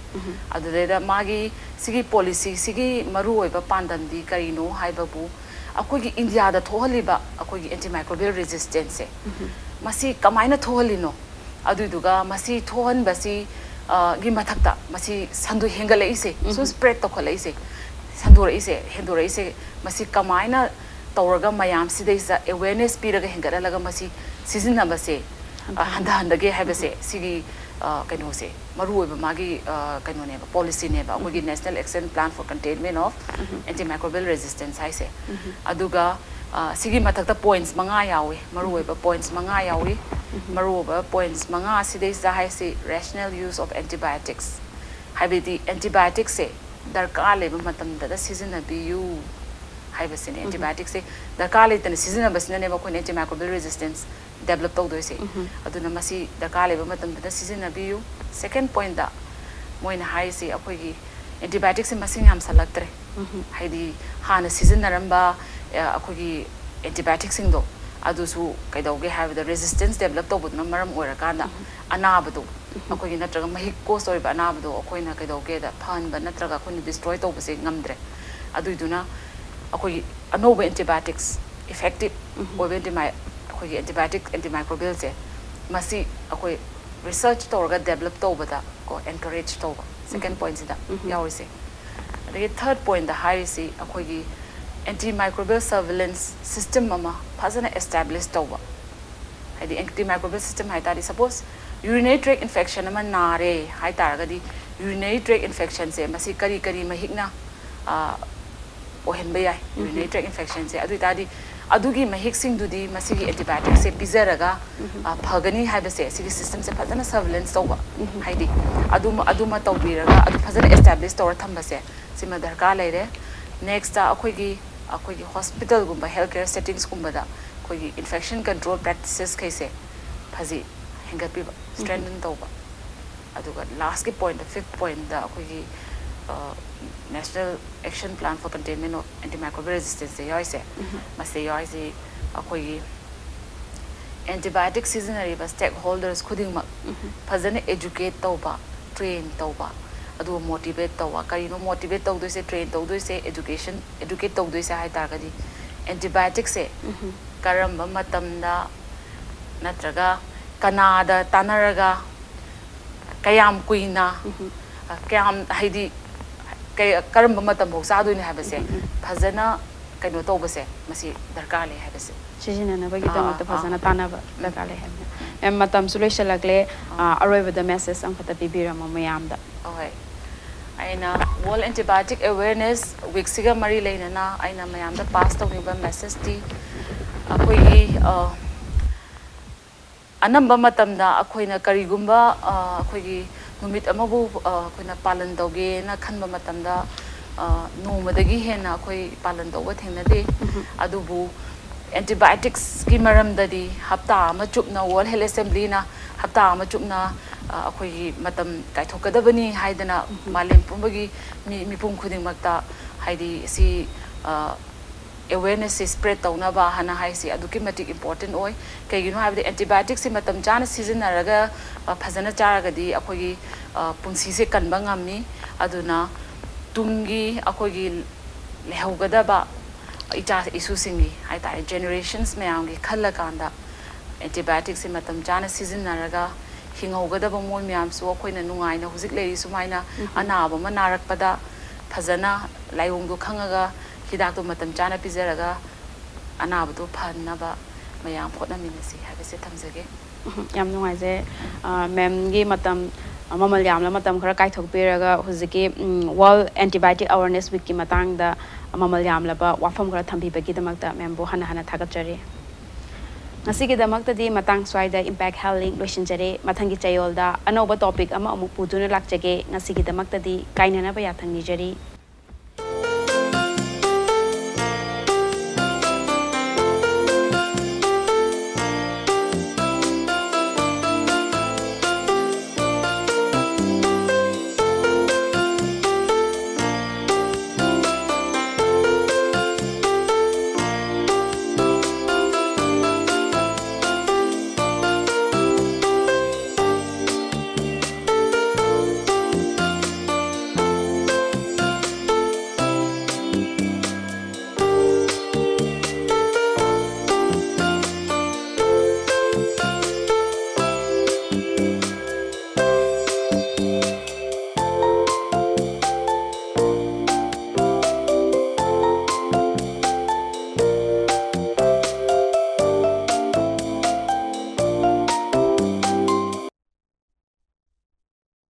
ꯑꯗꯨꯗꯩꯗ ꯃꯥꯒꯤ ꯁꯤꯒꯤ policy ꯁꯤꯒꯤ ꯃꯔꯨꯑꯣꯏꯕ ꯄꯥꯟꯗꯝꯗꯤ ꯀꯔꯤꯅꯣ ꯍꯥꯏꯕꯕꯨ, ꯑꯩꯈꯣꯏꯒꯤ ꯏꯟꯗꯤꯌꯥꯗ ꯊꯣꯛꯍꯜꯂꯤꯕ ꯑꯩꯈꯣꯏꯒꯤ antimicrobial resistanceꯁꯦ, ꯃꯁꯤ ꯀꯃꯥꯏꯅ ꯊꯣꯛꯍꯜꯂꯤꯅꯣ, ꯑꯗꯨꯏꯗꯨꯒ ꯃꯁꯤ ꯊꯣꯛꯍꯟꯕꯁꯤ, ꯑ, ꯒꯤ ꯃꯊꯛꯇ ꯃꯁꯤ ꯁꯟꯗꯣ ꯍꯦꯟꯒꯠꯂꯛꯏꯁꯦ, ꯁꯨꯝ spread ꯇꯧꯈꯠꯂꯛꯏꯁꯦ, ꯁꯟꯗꯣꯔꯛꯏꯁꯦ, ꯍꯦꯟꯗꯣꯔꯛꯏꯁꯦ, ꯃꯁꯤ ꯀꯃꯥꯏꯅ ꯇꯧꯔꯒ ꯃꯌꯥꯝ ꯁꯤꯗꯩꯁꯤꯗ awareness ꯄꯤꯔꯒ ꯍꯦꯟꯒꯠꯍꯜꯂꯒ ꯃꯁꯤ ꯁꯤꯖꯤꯟꯅꯕꯁꯦ, ꯑ, ꯍꯟꯊꯍꯟꯗꯒꯦ ꯍꯥꯏꯕꯁꯦ, ꯁꯤꯒꯤ, ꯑ, ꯀꯩꯅꯣꯁꯦ, ꯃꯔꯨꯑꯣꯏꯕ ꯃꯥꯒꯤ, ꯑ, ꯀꯩꯅꯣꯅꯦꯕ, policyꯅꯦꯕ, ꯑꯩꯈꯣꯏꯒꯤ National Action Plan for Containment of Antimicrobial Resistance ꯍꯥꯏꯁꯦ꯫ ꯑꯗꯨꯒ, ꯑ, ꯁꯤꯒꯤ ꯃꯊꯛꯇ points ꯃꯉꯥ ꯌꯥꯎꯋꯤ, ꯃꯔꯨꯑꯣꯏꯕ points ꯃꯉꯥ ꯌꯥꯎꯋꯤ꯫ ꯃꯔꯨꯑꯣꯏꯕ points ꯃꯉꯥ ꯑꯁꯤꯗꯩꯁꯤꯗ ꯍꯥꯏꯁꯤ rational use of antibiotics, ꯍꯥꯏꯕꯗꯤ antibioticꯁꯦ ꯗꯔꯀꯥꯔ ꯂꯩꯕ ꯃꯇꯝꯗꯗ ꯁꯤꯖꯤꯟꯅꯕꯤꯌꯨ ꯍꯥꯏꯕꯁꯤꯅꯦ꯫ Antibioticꯁꯦ ꯗꯔꯀꯥꯔ ꯂꯩꯇꯅ ꯁꯤꯖꯤꯟꯅꯕꯁꯤꯅꯅꯦꯕ ꯑꯩꯈꯣꯏꯅ antimicrobial resistance develop ꯇꯧꯗꯣꯏꯁꯦ꯫ ꯑꯗꯨꯅ ꯃꯁꯤ ꯗꯔꯀꯥꯔ ꯂꯩꯕ ꯃꯇꯝꯗꯗ ꯁꯤꯖꯤꯟꯅꯕꯤꯌꯨ꯫ Second pointꯇ ꯃꯣꯏꯅ ꯍꯥꯏꯔꯤꯁꯤ ꯑꯩꯈꯣꯏꯒꯤ antibioticꯁꯦ ꯃꯁꯤꯡ ꯌꯥꯝꯁꯜꯂꯛꯇ꯭ꯔꯦ꯫ ꯍꯥꯏꯗꯤ ꯍꯥꯟꯅ ꯁꯤꯖꯤꯟꯅꯔꯝꯕ, ꯑ, ꯑꯩꯈꯣꯏꯒꯤ antibioticꯁꯤꯡꯗꯣ ꯑꯗꯨꯁꯨ ꯀꯩꯗꯧꯒꯦ ꯍꯥꯏꯕꯗ resistance develop ꯇꯧꯕꯗꯨꯅ ꯃꯔꯝ ꯑꯣꯏꯔꯀꯥꯟꯗ ꯑꯅꯥꯕꯗꯣ, ꯑꯩꯈꯣꯏꯒꯤ ꯅꯠꯇ꯭ꯔꯒ ꯃꯍꯤꯛ cause ꯑꯣꯏꯕ ꯑꯅꯥꯕꯗꯣ ꯑꯩꯈꯣꯏꯅ ꯀꯩꯗꯧꯒꯦꯗ ꯐꯍꯟꯕ ꯅꯠꯇ꯭ꯔꯒ ꯑꯩꯈꯣꯏꯅ destroy ꯇꯧꯕꯁꯦ ꯉꯝꯗ꯭ꯔꯦ꯫ ꯑꯗꯨꯏꯗꯨꯅ ꯑꯩꯈꯣꯏꯒꯤ ꯑꯅꯧꯕ antibiotics, effective ꯑꯣꯏꯕ anti-, ꯑꯩꯈꯣꯏꯒꯤ antibiotic, antimicrobialꯁꯦ ꯃꯁꯤ ꯑꯩꯈꯣꯏ research ꯇꯧꯔꯒ develop ꯇꯧꯕꯗ ꯀꯣ encourage ꯇꯧꯕ, second pointꯁꯤꯗ ꯌꯥꯎꯔꯤꯁꯦ꯫ ꯑꯗꯒꯤ third pointꯇ ꯍꯥꯏꯔꯤꯁꯤ ꯑꯩꯈꯣꯏꯒꯤ antimicrobial surveillance system ꯑꯃ ꯐꯖꯅ establish ꯇꯧꯕ꯫ ꯍꯥꯏꯗꯤ antimicrobial system ꯍꯥꯏ ꯇꯥꯔꯗꯤ, suppose urinary tract infection ꯑꯃ ꯅꯥꯔꯦ ꯍꯥꯏ ꯇꯥꯔꯒꯗꯤ, urinary tract infectionꯁꯦ ꯃꯁꯤ ꯀꯔꯤ ꯀꯔꯤ ꯃꯍꯤꯛꯅ, ꯑ, ꯑꯣꯏꯍꯟꯕ ꯌꯥꯏ urinary tract infectionꯁꯦ, ꯑꯗꯨ ꯑꯣꯏ ꯇꯥꯔꯗꯤ ꯑꯗꯨꯒꯤ ꯃꯍꯤꯛꯁꯤꯡꯗꯨꯗꯤ ꯃꯁꯤꯒꯤ antibioticꯁꯦ ꯄꯤꯖꯔꯒ, ꯑ, ꯐꯒꯅꯤ ꯍꯥꯏꯕꯁꯦ, ꯁꯤꯒꯤ systemꯁꯦ ꯐꯖꯅ surveillance ꯇꯧꯕ, ꯍꯥꯏꯗꯤ ꯑꯗꯨꯃ, ꯑꯗꯨꯃ ꯇꯧꯕꯤꯔꯒ ꯑꯗꯨ ꯐꯖꯅ establish ꯇꯧꯔ ꯊꯝꯕꯁꯦ, ꯁꯤꯃ ꯗꯔꯀꯥꯔ ꯂꯩꯔꯦ꯫ Nextꯇ ꯑꯩꯈꯣꯏꯒꯤ, ꯑꯩꯈꯣꯏꯒꯤ hospitalꯒꯨꯝꯕ, health care settingsꯀꯨꯝꯕꯗ ꯑꯩꯈꯣꯏꯒꯤ infection control practicesꯈꯩꯁꯦ ꯐꯖꯤ ꯍꯦꯟꯒꯠꯄꯤꯕ, strengthen ꯇꯧꯕ꯫ ꯑꯗꯨꯒ lastꯀꯤ pointꯇ, fifth pointꯇ ꯑꯩꯈꯣꯏꯒꯤ National Action Plan for Containment of Antimicrobial Resistance ꯁꯦ ꯌꯥꯎꯔꯤꯁꯦ, ꯃꯁꯤꯗ ꯌꯥꯎꯔꯤꯁꯤ ꯑꯩꯈꯣꯏꯒꯤ antibiotic ꯁꯤꯖꯤꯟꯅꯔꯤꯕ stakeholders ꯈꯨꯗꯤꯡꯃꯛ ꯐꯖꯅ educate ꯇꯧꯕ, train ꯇꯧꯕ, ꯑꯗꯨꯒ motivate ꯇꯧꯕ꯫ ꯀꯔꯤꯅꯣ motivate ꯇꯧꯗꯣꯏꯁꯦ, train ꯇꯧꯗꯣꯏꯁꯦ, education educate ꯇꯧꯗꯣꯏꯁꯦ ꯍꯥꯏ ꯇꯥꯔꯒꯗꯤ, antibiotic ꯁꯦ ꯀꯔꯝꯕ ꯃꯇꯝꯗ ꯅꯠꯇ꯭ꯔꯒ ꯀꯅꯥꯗ ꯇꯥꯟꯅꯔꯒ ꯀꯌꯥꯝ ꯀꯨꯏꯅ, ꯀꯌꯥꯝ, ꯍꯥꯏꯗꯤ, ꯀꯩ-, ꯀꯔꯝꯕ ꯃꯇꯝꯐꯥꯎ ꯆꯥꯗꯣꯏꯅꯣ ꯍꯥꯏꯕꯁꯦ ꯐꯖꯅ ꯀꯩꯅꯣ ꯇꯧꯕꯁꯦ ꯃꯁꯤ ꯗꯔꯀꯥꯔ ꯂꯩ ꯍꯥꯏꯕꯁꯦ꯫ ꯁꯤꯖꯤꯟꯅꯅꯕꯒꯤꯗꯃꯛꯇ ꯑꯥ, ꯑꯥ, ꯐꯖꯅ ꯑꯥ꯫ ꯇꯥꯟꯅꯕ ꯗꯔꯀꯥꯔ ꯂꯩ ꯍꯥꯏꯕꯅꯤ꯫ ꯃꯦꯝ, ꯃꯇꯝꯁꯨ ꯂꯣꯏꯁꯤꯜꯂꯛꯂꯦ꯫ ꯑꯥ꯫ ꯑꯥ, ꯑꯔꯣꯏꯕꯗ message ꯑꯃꯈꯛꯇ ꯄꯤꯕꯤꯔꯝꯃꯣ ꯃꯌꯥꯝꯗ꯫ ꯑꯍꯣꯏ꯫ ꯑꯩꯅ World Antibiotic Awareness Week ꯁꯤꯒ ꯃꯔꯤ ꯂꯩꯅꯅ ꯑꯩꯅ ꯃꯌꯥꯝꯗ pass ꯇꯧꯅꯤꯡꯕ message ꯇꯤ ꯑꯩꯈꯣꯏꯒꯤ, ꯑ, ꯑꯅꯝꯕ ꯃꯇꯝꯗ ꯑꯩꯈꯣꯏꯅ ꯀꯔꯤꯒꯨꯝꯕ, ꯑ, ꯑꯩꯈꯣꯏꯒꯤ ꯅꯨꯃꯤꯠ ꯑꯃꯕꯨ, ꯑ, ꯑꯩꯈꯣꯏꯅ ꯄꯥꯂꯟ ꯇꯧꯒꯦꯅ ꯈꯟꯕ ꯃꯇꯝꯗ, ꯑ, ꯅꯣꯡꯃꯗꯒꯤ ꯍꯦꯟꯅ ꯑꯩꯈꯣꯏ ꯄꯥꯂꯟ ꯇꯧꯕ ꯊꯦꯡꯅꯗꯦ꯫ ꯑꯗꯨꯕꯨ antibiotics ꯀꯤ ꯃꯔꯝꯗꯗꯤ ꯍꯞꯇꯥ ꯑꯃ ꯆꯨꯞꯅ World Health Assembly ꯅ ꯍꯞꯇꯥ ꯑꯃ ꯆꯨꯞꯅ, ꯑ, ꯑꯩꯈꯣꯏꯒꯤ ꯃꯇꯝ ꯀꯥꯏꯊꯣꯛꯀꯗꯕꯅꯤ ꯍꯥꯏꯗꯅ ꯃꯥꯂꯦꯝ ꯄꯨꯝꯕꯒꯤ ꯃꯤ, ꯃꯤꯄꯨꯝ ꯈꯨꯗꯤꯡꯃꯛꯇ, ꯍꯥꯏꯗꯤ, ꯁꯤ, ꯑ, awareness ꯁꯤ spread ꯇꯧꯅꯕ ꯍꯥꯏꯅ ꯍꯥꯏꯁꯤ ꯑꯗꯨꯛꯀꯤ ꯃꯇꯤꯛ important ꯑꯣꯏ꯫ ꯀꯩꯒꯤꯅꯣ ꯍꯥꯏꯕꯗ antibiotics ꯁꯤ ꯃꯇꯝ ꯆꯥꯅ ꯁꯤꯖꯤꯟꯅꯔꯒ, ꯑ, ꯐꯖꯅ ꯆꯥꯔꯒꯗꯤ ꯑꯩꯈꯣꯏꯒꯤ, ꯑ, ꯄꯨꯟꯁꯤꯁꯦ ꯀꯟꯕ ꯉꯝꯃꯤ꯫ ꯑꯗꯨꯅ ꯇꯨꯡꯒꯤ ꯑꯩꯈꯣꯏꯒꯤ ꯂꯩꯍꯧꯒꯗꯕ ꯏꯆꯥ ꯏꯁꯨꯁꯤꯡꯒꯤ ꯍꯥꯏ ꯇꯥꯔꯦ, generations ꯃꯌꯥꯝꯒꯤ ꯈꯜꯂꯀꯥꯟꯗ antibiotics ꯁꯦ ꯃꯇꯝ ꯆꯥꯅ ꯁꯤꯖꯤꯟꯅꯔꯒ ꯍꯤꯡꯍꯧꯒꯗꯕ ꯃꯣꯏ ꯃꯌꯥꯝꯁꯨ ꯑꯩꯈꯣꯏꯅ ꯅꯨꯡꯉꯥꯏꯅ ꯍꯧꯖꯤꯛ ꯂꯩꯔꯤ ꯁꯨꯃꯥꯏꯅ ꯑꯅꯥꯕ ꯑꯃ ꯅꯥꯔꯛꯄꯗ ꯐꯖꯅ ꯂꯥꯏꯑꯣꯡꯗꯣ ꯈꯪꯉꯒ ꯍꯤꯗꯥꯛꯇꯣ ꯃꯇꯝ ꯆꯥꯅ ꯄꯤꯖꯔꯒ ꯑꯅꯥꯕꯗꯣ ꯐꯍꯟꯅꯕ ꯃꯌꯥꯝ ꯍꯣꯠꯅꯃꯤꯟꯅꯁꯤ ꯍꯥꯏꯕꯁꯦ ꯊꯝꯖꯒꯦ꯫ ꯎꯝ, ꯌꯥꯝ ꯅꯨꯡꯉꯥꯏꯖꯩ꯫ ꯑ, ꯃꯦꯝꯒꯤ ꯃꯇꯝ, ꯑ, ꯃꯃꯜ ꯌꯥꯝꯂ ꯃꯇꯝ ꯈꯔ ꯀꯥꯏꯊꯣꯛꯄꯤꯔꯒ ꯍꯧꯖꯤꯛꯀꯤ, ꯎꯝ, World Antibiotic Awareness Week ꯀꯤ ꯃꯇꯥꯡꯗ ꯃꯃꯜ ꯌꯥꯝꯂꯕ ꯋꯥꯐꯝ ꯈꯔ ꯊꯝꯕꯤꯕꯒꯤꯗꯃꯛꯇ ꯃꯦꯝꯕꯨ ꯍꯟꯅ ꯍꯟꯅ ꯊꯥꯒꯠꯆꯔꯤ꯫ ꯉꯁꯤꯒꯤꯗꯃꯛꯇꯗꯤ ꯃꯇꯥꯡ ꯁ꯭ꯋꯥꯏꯗ Impact Health Link ꯂꯣꯏꯁꯤꯟꯖꯔꯦ꯫ ꯃꯊꯪꯒꯤ ꯆꯌꯣꯜꯗ ꯑꯅꯧꯕ topic ꯑꯃ ꯑꯃꯨꯛ ꯄꯨꯗꯨꯅ ꯂꯥꯛꯆꯒꯦ꯫ ꯉꯁꯤꯒꯤꯗꯃꯛꯇꯗꯤ ꯀꯥꯏꯅꯅꯕ ꯌꯥꯊꯪ ꯅꯤꯖꯔꯤ꯫